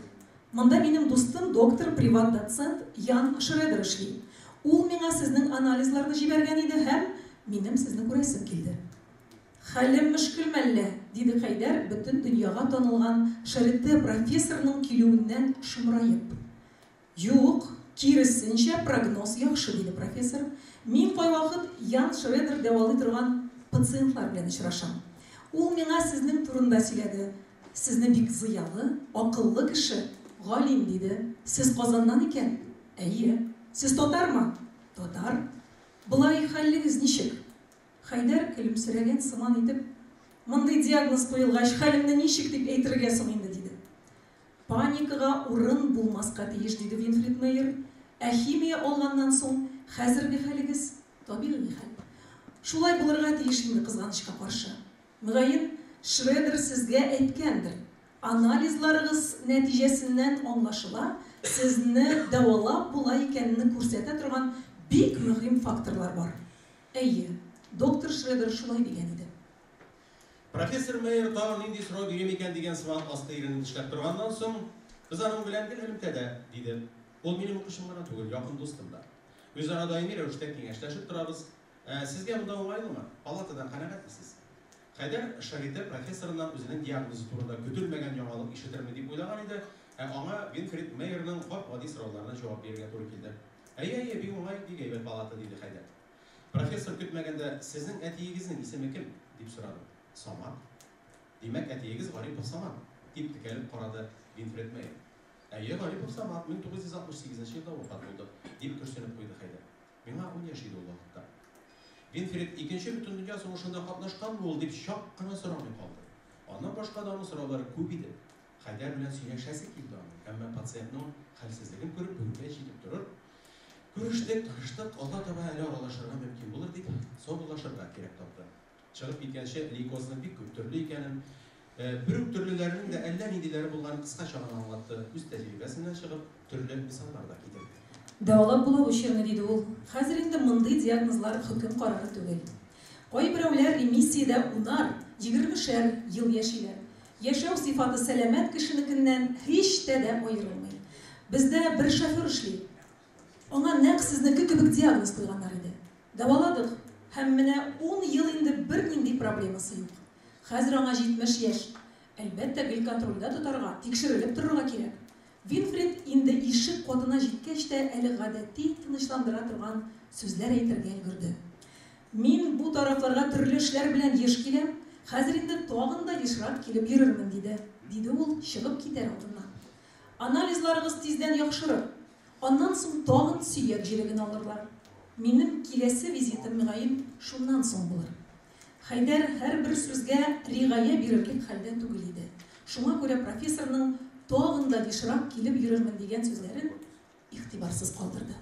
Монда минем дустым доктор, приват-доцент Ян Шредер эшли. Ул миңа сезнең анализларны җибәргән иде һәм минем сезне күрәсем килде. Хәлем мөшкел мәллә? диде Хәйдәр, бөтен дөньяга танылган Шарите профессорның килүеннән шомраеп. Юк, киресенчә, прогноз яхшы, диде профессор. Мин кайвакыт Ян Шредер дәвалый торган пациентлар белән очрашам. Ул миңа сезнең турында сөйләде. Сезне бик зыялы, акыллы кеше, галим, диде. Сез Казаннан икән? Әйе. Сез татармы? Татар. Болай хәллегез ничек? Хәйдәр, көлемсерәгән сыман итеп, Мондый диагноз куелгач, хәлемне ничек дип әйтергә соң инде, диде. Паникага урын булмаска тиеш, диде Винфрид Мейер. Ә химия алганнан соң, хәзерге хәлегез, табигый хәл. Шулай булырга тиеш инде, кызганычка каршы. Мөгаен, Шредер сезгә әйткәндер. Анализларыгыз нәтиҗәсеннән аңлашыла, сезне дәвалап була икәнне күрсәтә торган бик мөһим факторлар бар. Әйе, доктор Шредер шулай дигән иде. Профессор Мейер тагын нинди сорау бирим икән дигән сыман асты иренен тешләп торганнан соң, Без аның белән гел элемтәдә, диде. Ул минем укучым гына түгел, якын дустым да. Үзара даими рәвештә киңәшләшеп торабыз. Ә сезгә монда уңайлымы? Палатадан канәгатьме сез? Хәйдәр Шарите профессорыннан үзенең диагнозы турында көтелмәгән яңалык ишетермен дип уйлаган иде, ә аңа Винфрид Мейерның гап-гади сорауларына җавап бирергә туры килде. Әйе, әйе, бик уңай, бик әйбәт палата, диде Хәйдәр. Профессор көтмәгәндә, Сезнең әтиегезнең исеме кем? дип сорады. Самат. Димәк, әтиегез Гарипов Самат? дип текәлеп карады Винфред Мейер. Әйе, Гарипов Самат 1968 нче елда вафат булды, дип көрсенеп куйды Хәйдәр. Миңа ун яшь иде ул вакытта. Винфрид Икенче бөтендөнья сугышында катнашканмы ул, дип чак кына сорамый калды. Аннан башка да аның сораулары күп иде. Хәйдәр белән сөйләшәсе килде аның, әмма пациентның хәлсезлеген күреп, бүгенгә җитеп торыр. Күрештек, таныштык, алга таба әле аралашырга мөмкин булыр дип, саубуллашырга кирәк тапты. Чыгып киткәнче, лейкозның бик күп төрле икәнен, бер үк төрлеләренең дә әллә ниндиләре булганын кыскача гына аңлатты, үз тәҗрибәсеннән чыгып, төрле мисаллар да китерде. Дәвалап була бу чирне, диде ул. Хәзер инде мондый диагнозлар хөкем карары түгел. Кайберәүләр ремиссиядә унар, егермешәр ел яшиләр. Яшәү сыйфаты сәламәт кешенекеннән һич тә дә аерылмый. Бездә бер шофер эшли. Аңа нәкъ сезнеке кебек диагноз куйганнар иде. Дәваладык, һәм менә ун ел инде бернинди проблемасы юк. Хәзер аңа 70 яшь. Әлбәттә, гел контрольдә тотарга, тикшерелеп торырга кирәк. Винфрид инде ишек катына җиткәч тә әле гадәти тынычландыра торган сүзләр әйтергә өлгерде. Мин бу тарафларга төрле эшләр белән еш киләм, хәзер инде тагын да ешрак килеп йөрермен, диде, диде ул чыгып китәр алдыннан. Анализларыгыз тиздән яхшырыр. Аннан соң тагын сөяк җелеген алырлар. Минем киләсе визитым, мөгаен, шуннан соң булыр. Хәйдәр һәрбер сүзгә ригая бирерлек хәлдә түгел иде. Шуңа күрә профессорның тагын да ешрак килеп йөрермен дигән сүзләрен игътибарсыз калдырды.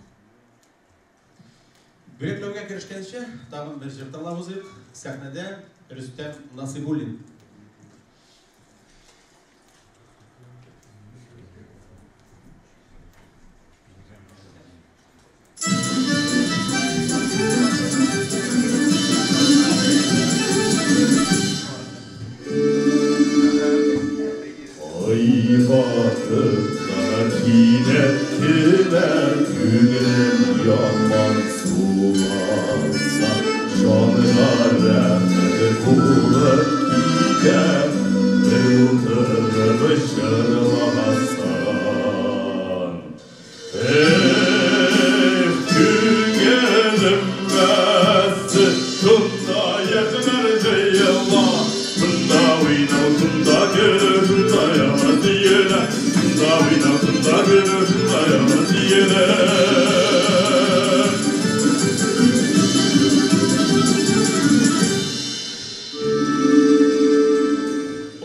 Бүләкләүгә керешкәнче, тагын бер җыр тыңлап узыйк. Сәхнәдә Рөстәм Насыйбуллин. Ай батып та кинәт кенә күңелем яман суласа, җанга рәхмәт булып китә, бер утырып җырласаң. Эх, күңелем мәсе, шунда яшьләр җыела, шунда уйнау, шунда көлү, шунда яңа сөелә, шунда уйнау, шунда көлү, шунда яңа сөелә.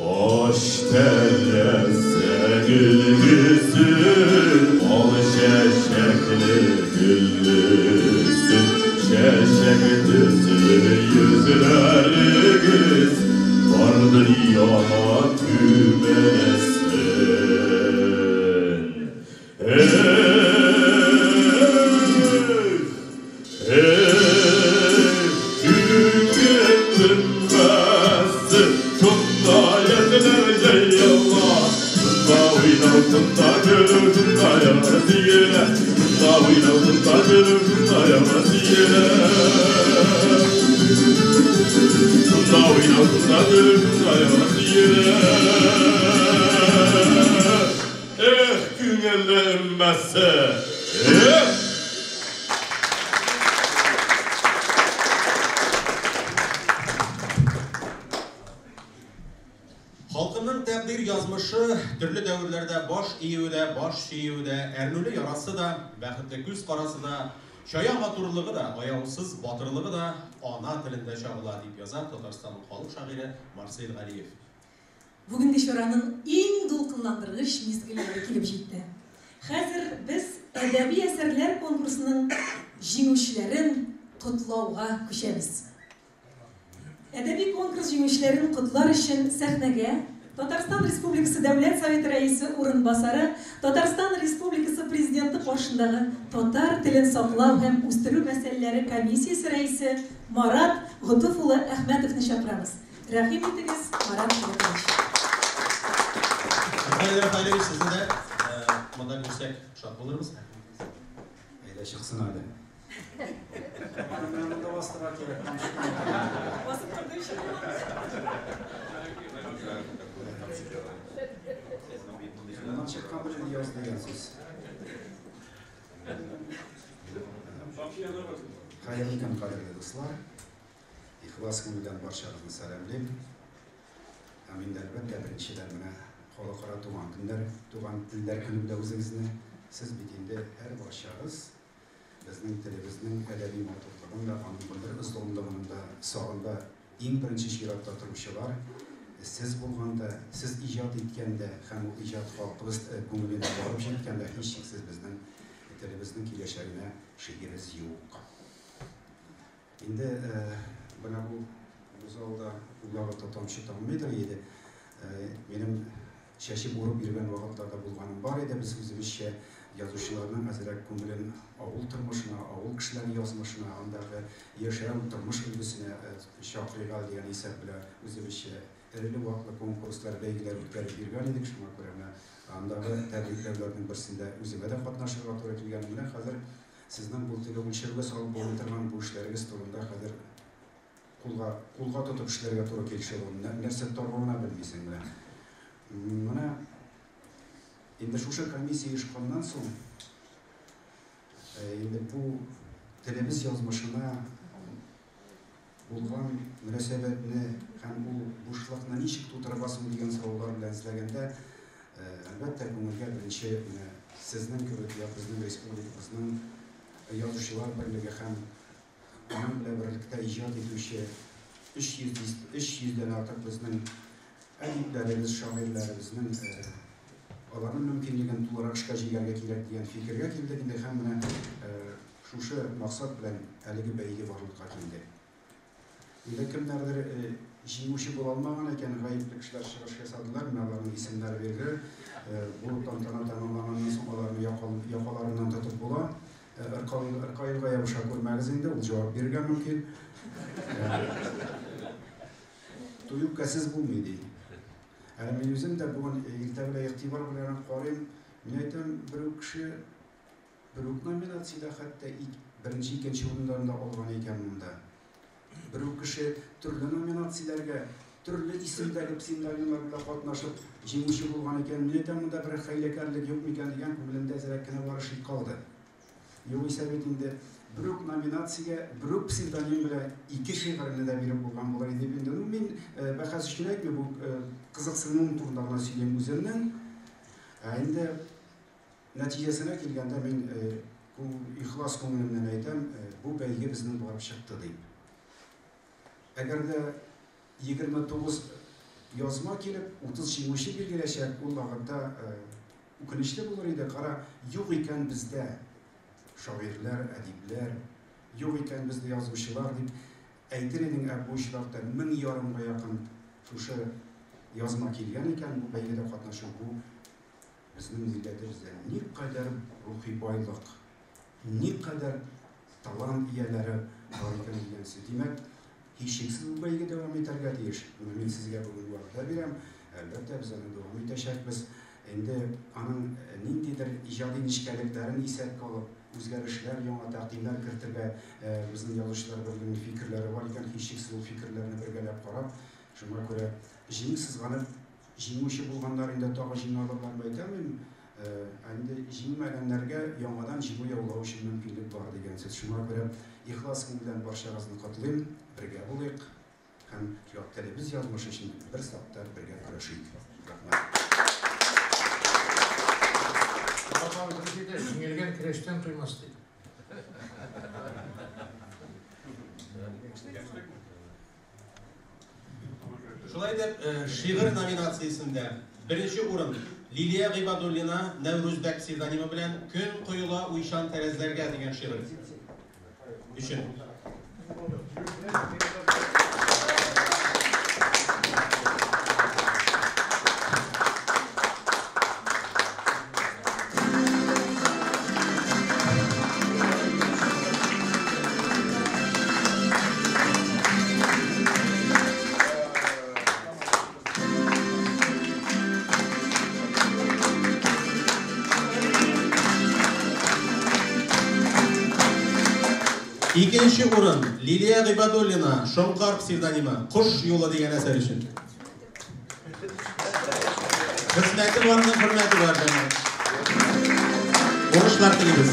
Аш тәрәзә өлгесен, ал чәчәкле гөллесен, чәчәк төсле йөзләрегез бар дөньяга күмеләсен. Эх, эх, күңелем мәсе, шунда яшьләр җыела, шунда уйнау, шунда көлү, шунда яңа сөелә, шунда уйнау, шунда көлү, шунда яңа сөелә. Шунда уйнау, шунда көлү, шунда яңа сөелә. Эх, күңелем мәсе, эх! Халкымның тәкъдир язмышы төрле дәверләрдә баш июе дә, баш чөюе дә, әрнүле ярасы да, бәхетле күз карасы да, чая матурлыгы да, аяусыз батырлыгы да ана телендә чагыла, дип яза Татарстанның халык шагыйре Марсель Галиев. Бүгенге чараның иң дулкынландыргыч мизгелләре килеп җитте. Хәзер без әдәби әсәрләр конкурсының җиңүчеләрен котлауга күчәбез. Әдәби конкурс җиңүчеләрен котлар өчен сәхнәгә Татарстан Республикасы Дәүләт Советы Рәисе урынбасары, Татарстан Республикасы Президенты каршындагы татар телен саклау һәм үстерү мәсьәләләре комиссиясе рәисе Марат Готыф улы Әхмәтовны чакырабыз. Рәхим итегез, Марат Готович. Михаил Рафаэлевич, сезне дә монда күрсәк шат булырбыз. Әйдә чыксын әле. Аны менә монда бастырырга кирәк. Басып торды ич. Моннан чыккан белән яз дигән сүз. Хәерле көн, кадерле дуслар. Ихлас күңелдән барчагызны сәламлим. Һәм инде әлбәттә беренчедән менә халыкара туган көннәр, туган телләр көне белән үзегезне. Сез бит инде һәр барчагыз безнең телебезнең әдәби матурлыгын да, аның гомер озынлыгын да сагында иң беренче чиратта торучылар сез булганда, сез иҗат иткәндә һәм ул иҗат халкыбыз күңеленә барып җиткәндә һичшиксез безнең телебезнең киләчәгенә шигебез юк. Инде менә бу залда ул вакытта тамчы таммыйдыр иде. Минем чәчеп урып йөргән вакытларда булганым бар иде. Без үзебезчә язучыларның әзрәк күңелен авыл тормышына, авыл кешеләре язмышына, андагы яшәү, тормыш өлгесенә чакырыйк әле дигән исәп белән үзебезчә эреле-ваклы конкурслар, бәйгеләр үткәреп йөргән идек. Шуңа күрә менә андагы тәбрикләүләрнең берсендә үземә дә катнашырга туры килгән. Менә хәзер сезнең бу теге үлчәүгә салып булмый торган бу эшләрегез турында хәзер кулга тотып эшләргә туры килеше бу. Нәрсә торган гына белмисең менә. Менә инде шушы комиссия оешканнан соң, инде бу телебез язмышына булган мөнәсәбәтне һәм ул бушлыкны ничек тутырырга соң дигән сораулар белән эзләгәндә, әлбәттә, күңелгә беренче менә сезнең кебек я безнең республикабызның язучылар берлеге һәм аның белән берлектә иҗат итүче 300 300дән артык безнең әдипләребез, шагыйрьләребезнең аларның мөмкинлеген тулырак эшкә җигәргә кирәк дигән фикергә килдек инде һәм менә шушы максат белән әлеге бәйге барлыкка килде. Инде кемнәрдер җиңүче була алмаган икән, гаепле кешеләр чыгыш ясадылар, менә аларның исемнәре бирелер. Бу тантана тәмамланганнан соң аларны якаларыннан тотып була. Ркаилга ябыша күрмәгез инде, ул җавап бирергә мөмкин. Туй үпкәсез булмый ди. Әле мин үзем дә бүген иртә белән игътибар белән карыйм. Мин әйтәм, бер үк кеше бер үк номинациядә хәтта беренче, икенче урыннарны да алган икән монда. Бер үк кеше төрле номинацияләргә, төрле исемдәге псевдонимнар белән катнашып җиңүче булган икән. Мин әйтәм, монда бер хәйләкәрлек юк микән дигән күңелемдә әзрәк кенә бары шик калды. Югыйсә бит инде бер үк номинациягә бер үк псевдоним белән ике шигырьне дә биреп булган булыр иде инде. Ну, мин бәхәс өчен әйтмим, бу кызыксынуым турында гына сөйлим үземнең. Ә инде нәтиҗәсенә килгәндә мин ихлас күңелемнән әйтәм, бу бәйге безнең барып чыкты дип. Әгәр дә 29 язма килеп, 30 җиңүче билгеләшәк, ул вакытта үкенечле булыр иде. Кара, юк икән бездә шагыйрьләр, әдипләр, юк икән бездә язучылар дип әйтер идең, ә бу очракта 1500-га якын шушы язма килгән икән, бу бәйгедә катнашу бу безнең милләтебездә никадәр рухи байлык, никадәр талант ияләре бар икән дигән сүз. Димәк, һичшиксез бу бәйге дәвам итәргә тиеш. Моны мин сезгә бүген вәгъдә бирәм. Әлбәттә, без аны дәвам итәчәкбез. Инде аның ниндидер иҗади нечкәлекләрен исәпкә алып, үзгәрешләр, яңа тәкъдимнәр кертергә безнең язучылар берлегенең фикерләре бар икән, һичшиксез ул фикерләрне бергәләп карап, шуңа күрә җиң сызганып җиңүче булганнар инде тагы җиңә алырлармы әйтә алмыйм. Ә инде җиңмәгәннәргә яңадан җиңү яулау өчен мөмкинлек бар дигән сүз. Шуңа күрә ихлас күңелдән барчагызны котлыйм, бергә булыйк һәм телебез язмышы өчен бер сафта бергә көрәшик. Рәхмәт. Җиңелгән көрәштән туймас ди. Шулай итеп, шигырь номинациясендә беренче урын Лилия Гыйбадуллина Нәүрүзбәк псевдонимы белән Көн коела уйчан тәрәзләргә дигән шигырь өчен. Икенче урын Лилия Гыйбадуллина Шоңкар псевдонимы Кош юлы дигән әсәр өчен. Хезмәте барның хөрмәте бар, җәмәгать. Уңышлар телибез.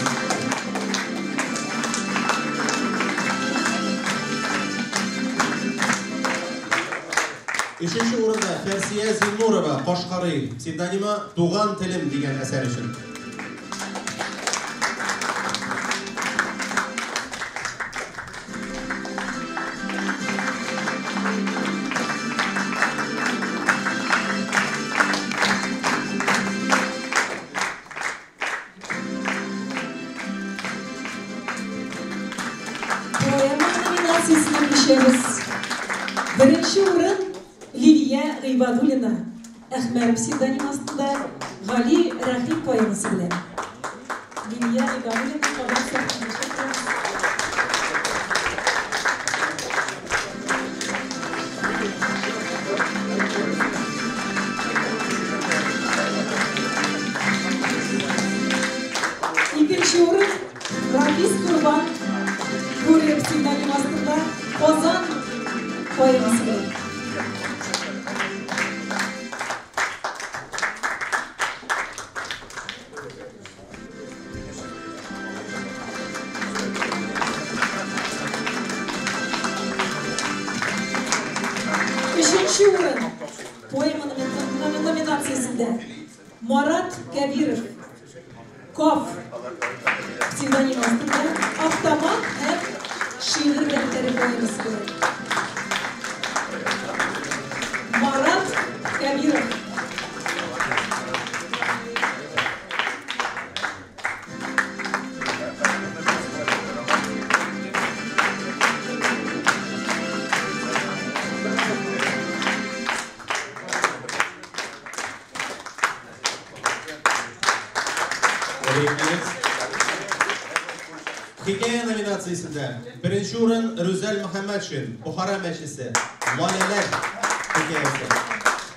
Өченче урында Фәрсия Зиннурова Кашкарый псевдонимы Туган телем дигән әсәр өчен. Поэма номинациясенә күчәбез. Беренче урын Лилия Гыйбадуллина Әхмәр псевдоним астында Гали Рәхим поэмасы белән. Лилия Гыйбадуллина кабат сәхнәгә чакырабыз. Икенче урын Рафис Корбан Бүре псевдоним астында Казан поэмасы белән. Беренче урын поэма номинациясендә Марат Кәбиров. Каф псевдонимы астында Автомат һәм шигырь дәфтәре поэмасы белән. Марат Кәбиров. Хикәя номинациясендә беренче урын Рүзәл Мөхәммәтшин, Бохара мәчесе, Лаләләр хикәясе.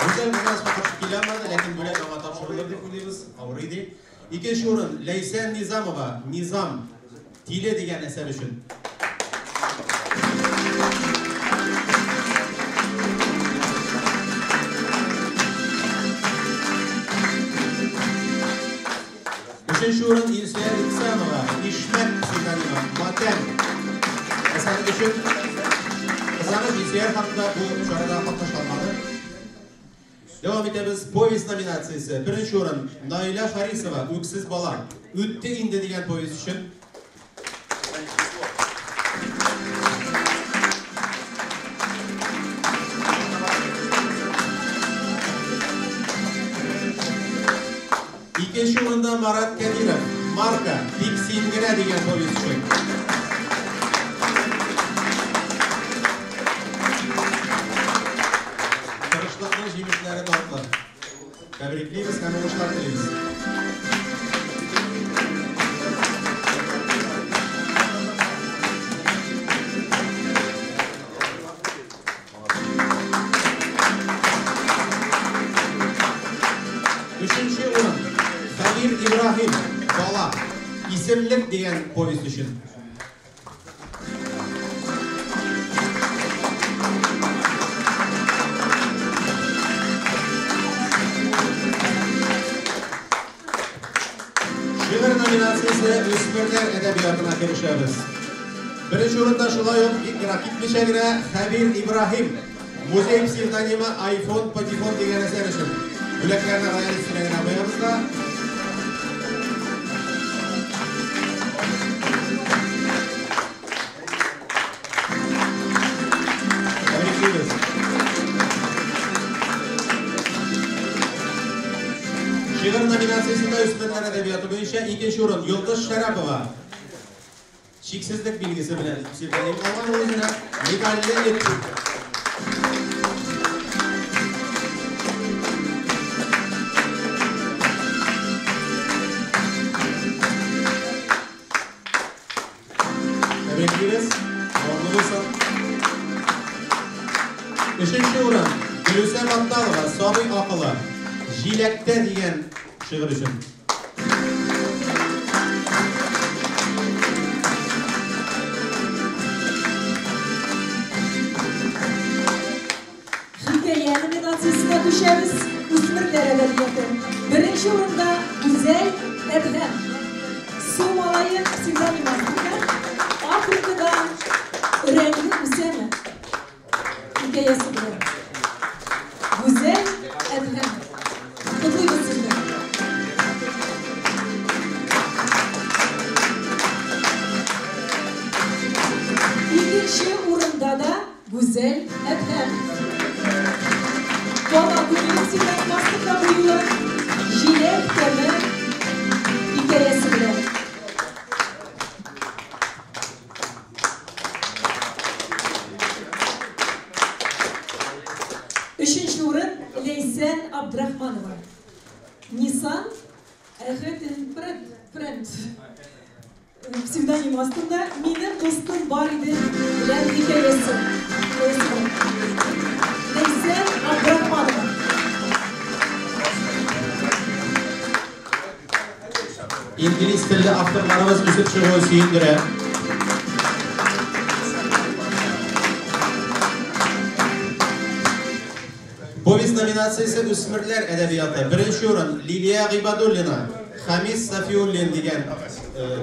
Рүзәл Мөхәммәтшин каршы килә алмады, ләкин бүләк аңа тапшырылыр дип уйлыйбыз, авыр иде. Икенче урын Ләйсән Низамова, Низам, Тиле дигән әсәр өчен. Өченче урын Илсөяр Ихсанова, Ишмәк псевдонимы, Матәм әсәре өчен. Кызганыч, Илсөяр ханым да бу чарада катнаша алмады. Дәвам итәбез. Повесть номинациясе. Беренче урын Наилә Харисова, Үксез бала. Үтте инде дигән повесть өчен. Икенче урында Марат Кәбиров, Марка, Тик син генә дигән повесть өчен. Тырышлыкның җимешләре татлы. Тәбриклибез һәм уңышлар телибез. Өченче урын Хәбир Ибраһим, Бала, Исемлек дигән повесть өчен. Шигырь номинациясе үсмерләр әдәбиятына керешәбез. Беренче урында шулай ук бик ерак китмичә генә Хәбир Ибраһим, музей псевдонимы iPhone Патефон дигән әсәр өчен. Бүләкләрне рояль өстенә генә куябыз да. Тәбриклибез. Шигырь номинациясендә үсмерләр әдәбияты буенча икенче урын Йолдыз Шәрәпова. Чиксезлек билгесе белән псевдоним алган ул үзенә медальле эт. Тәбриклибез. Дәвамлы булсын. Өченче урын Гөлүсә Батталова, Сабый акылы, Җиләктә дигән шигырь өчен. Хикәя номинациясенә күчәбез. Үсмерләр әдәбияты. Беренче урында Гүзәл Әдһәм. Су малае псевдонимы астында Африкада өрәңге үсәме хикәясе белән. Гүзәл Әдһәм. Котлыйбыз сезне. Икенче урында да Гүзәл Әдһәм. Бала күңеле псевдонимы астында бу юлы Җиләк тәме хикәясе белән. Өченче урын Ләйсән Абдрахманова. Нисан Әхәтен Френд псевдоним астында Минем дустым бар иде белән хикәясе. Ләйсән Абдрахманова. Инглиз телле авторларыбыз үсеп чыгуы сөендерә. Повесть номинациясе үсмерләр әдәбияты. Беренче урын Лилия Гыйбадуллина, Хамис Сафиуллин дигән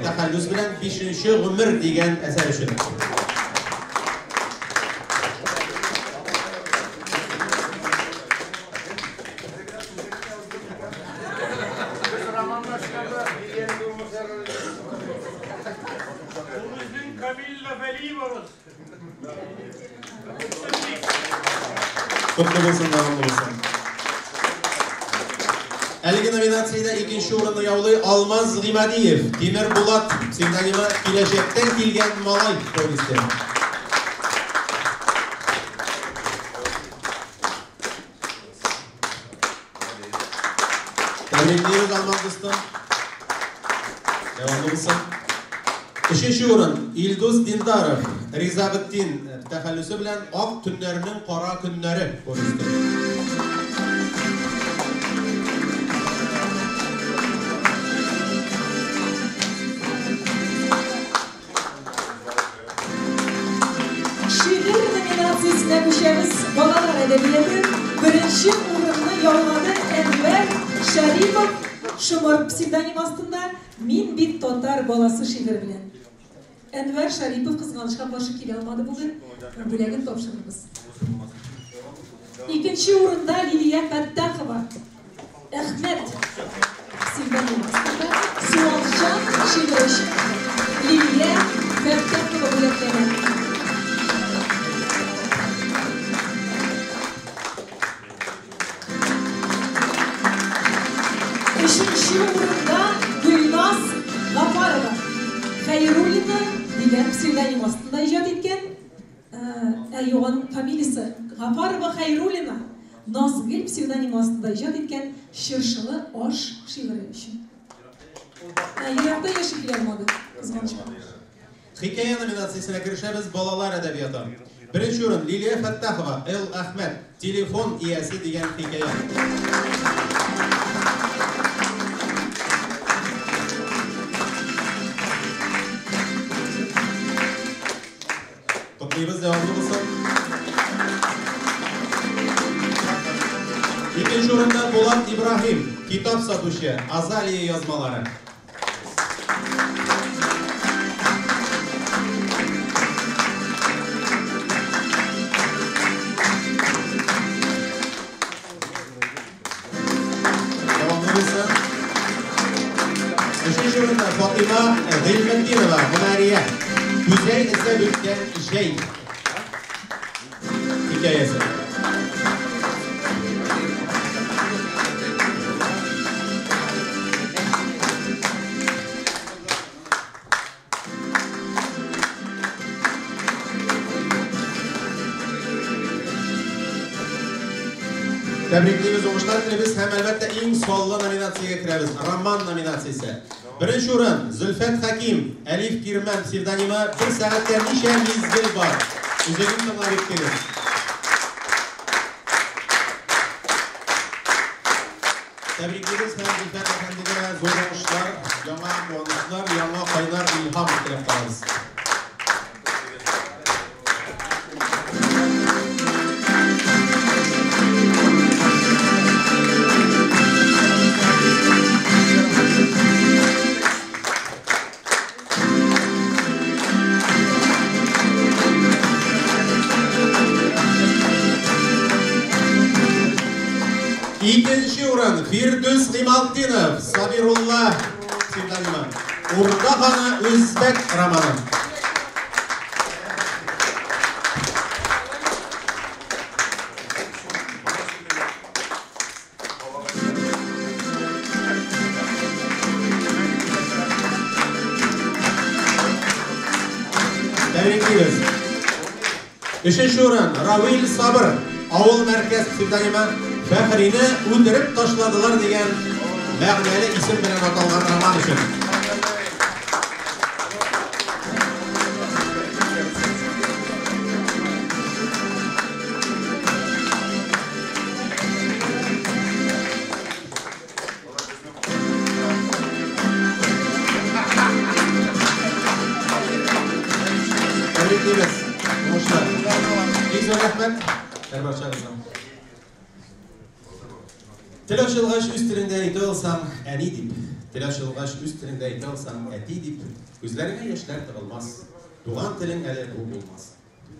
тәхәллүс белән Бишенче гомер дигән әсәр өчен. Котлы булсын, дәвамлы булсын. Әлеге номинациядә икенче урынны яулый Алмаз Гыймадиев, Тимер Булат псевдонимы Киләчәктән килгән малай повесте. Тәбриклибез Алмаз дустым. Дәвамлы булсын. Өченче урын Илдус Диндаров, Ризабетдин тәхәллүсе белән Ак төннәрнең кара көннәре повесте. Шигырь номинациясенә күчәбез. Балалар әдәбияты беренче урынны яулады Әнвәр Шәрипов Шомырт псевдоним астында Мин бит татар баласы шигыре белән. Әнвәр Шәрипов кызганычка каршы килә алмады бүген. Бүләген тапшырырбыз. Икенче урында Лилия Фәттахова. Әхмәт псевдоним астында Суалчан шигыре өчен Лилия Фәттахова бүләкләнә. Өченче урында Гөлназ Гафарова. Хәйруллина дигән псевдоним астында иҗат иткән. Ә юк, аның фамилиясе Гафарова Хәйруллина. Назгөл псевдонимы астында иҗат иткән Чыршылы аш шигыре өчен. Ә еракта яши килә алмады, кызганычка. Хикәя номинациясенә керешәбез, балалар әдәбияты. Беренче урын Лилия Фәттахова, Эл Әхмәт, Телефон иясе дигән хикәя. Котлыйбыз, дәвамлы булсын. Икенче урында Булат Ибраһим, Китап сатучы, Азалия язмалары. Өченче урында Фатыйма Гыйльметдинова, Гомәрия. Гүзәл эзләп үткән җәй хикәясе. Тәбриклибез, уңышлар телибез һәм әлбәттә иң саллы номинациягә керәбез. Роман номинациясе. Беренче урын Зөлфәт Хәким, Әлиф Кирмән псевдонимы Бер сәгатьтә ничә мизгел бар? Үзегез тыңлап үткегез. Тәбриклибез һәм Зөлфәт әфәндегә зур уңышлар, яңа куанычлар, яңа кайнар илһам теләп калабыз. Икенче урын Фирдүс Гыймалтдинов, Сабирулла псевдонимы. Урда ханы Үзбәк романы. Тәбриклибез. Өченче урын Равил Сабыр, Авыл мәркәз псевдонимы Фәхрине үтереп ташладылар дигән мәгънәле исем белән аталган роман өчен. Тәбриклибез. Уңышлар. Бик зур рәхмәт һәрбарчагызга. Тел ачылгач үз телеңдә әйтә алсаң, әни дип. Тел ачылгач үз телеңдә әйтә алсаң, әти дип. Күзләреңә яшьләр тыгылмас. Туган телең әле бу булмас.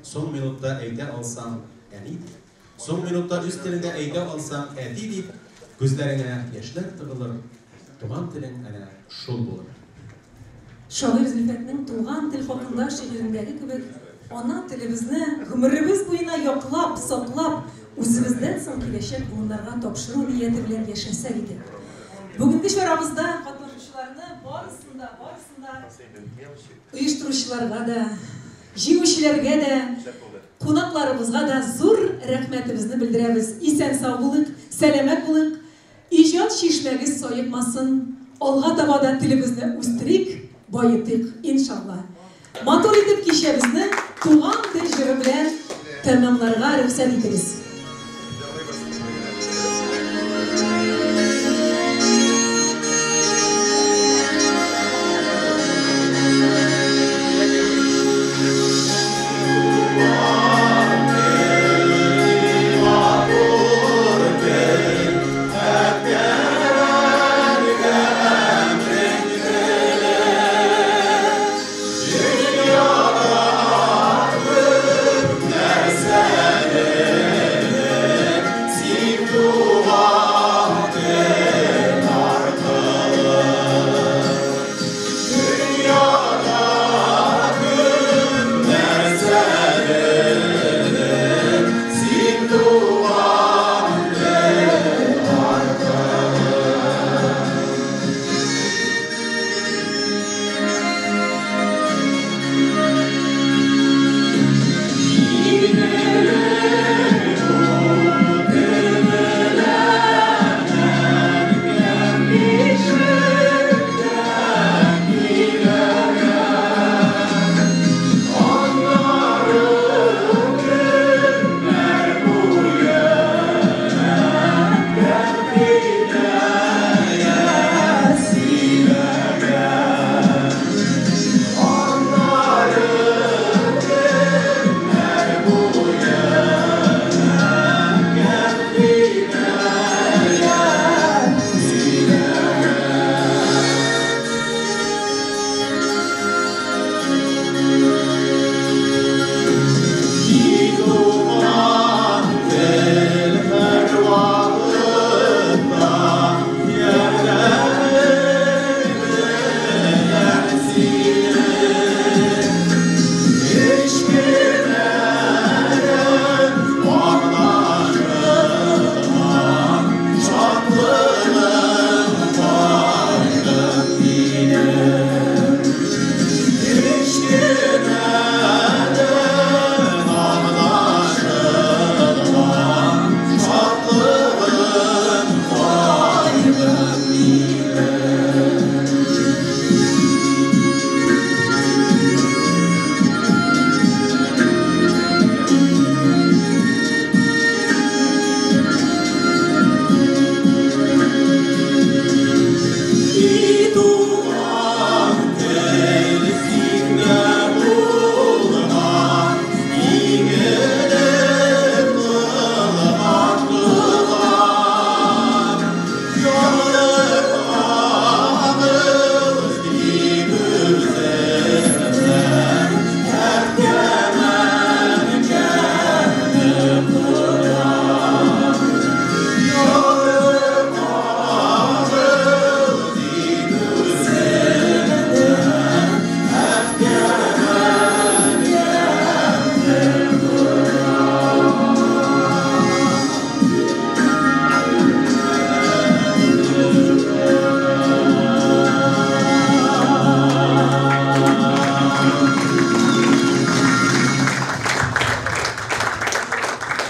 Соң минутта әйтә алсаң, әни дип. Соң минутта үз телеңдә әйтә алсаң, әти дип, күзләреңә яшьләр тыгылыр. Туган телең әнә шул булыр. Шагыйрь Зөлфәтнең Туган тел хакында шигырендәге кебек, ана телебезне гомеребез буена яклап, саклап, үзебездән соң киләчәк буыннарга тапшыру нияте белән яшәсәк иде. Бүгенге чарабызда катнашучыларны барысын да, барысын да оештыручыларга да, җиңүчеләргә дә, кунакларыбызга да зур рәхмәтебезне белдерәбез. Исән сау булыйк, сәламәт булыйк. Иҗат чишмәгез саекмасын. Алга таба да телебезне үстерик, баетыйк, иншалла. Матур итеп кичәбезне Туган тел җыры белән тәмамларга рөхсәт итегез.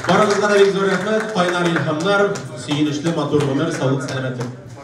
Барыгызга да бик зур рәхмәт, кайнар илһамнар, сөенечле матур гомер, саулык, сәламәтлек.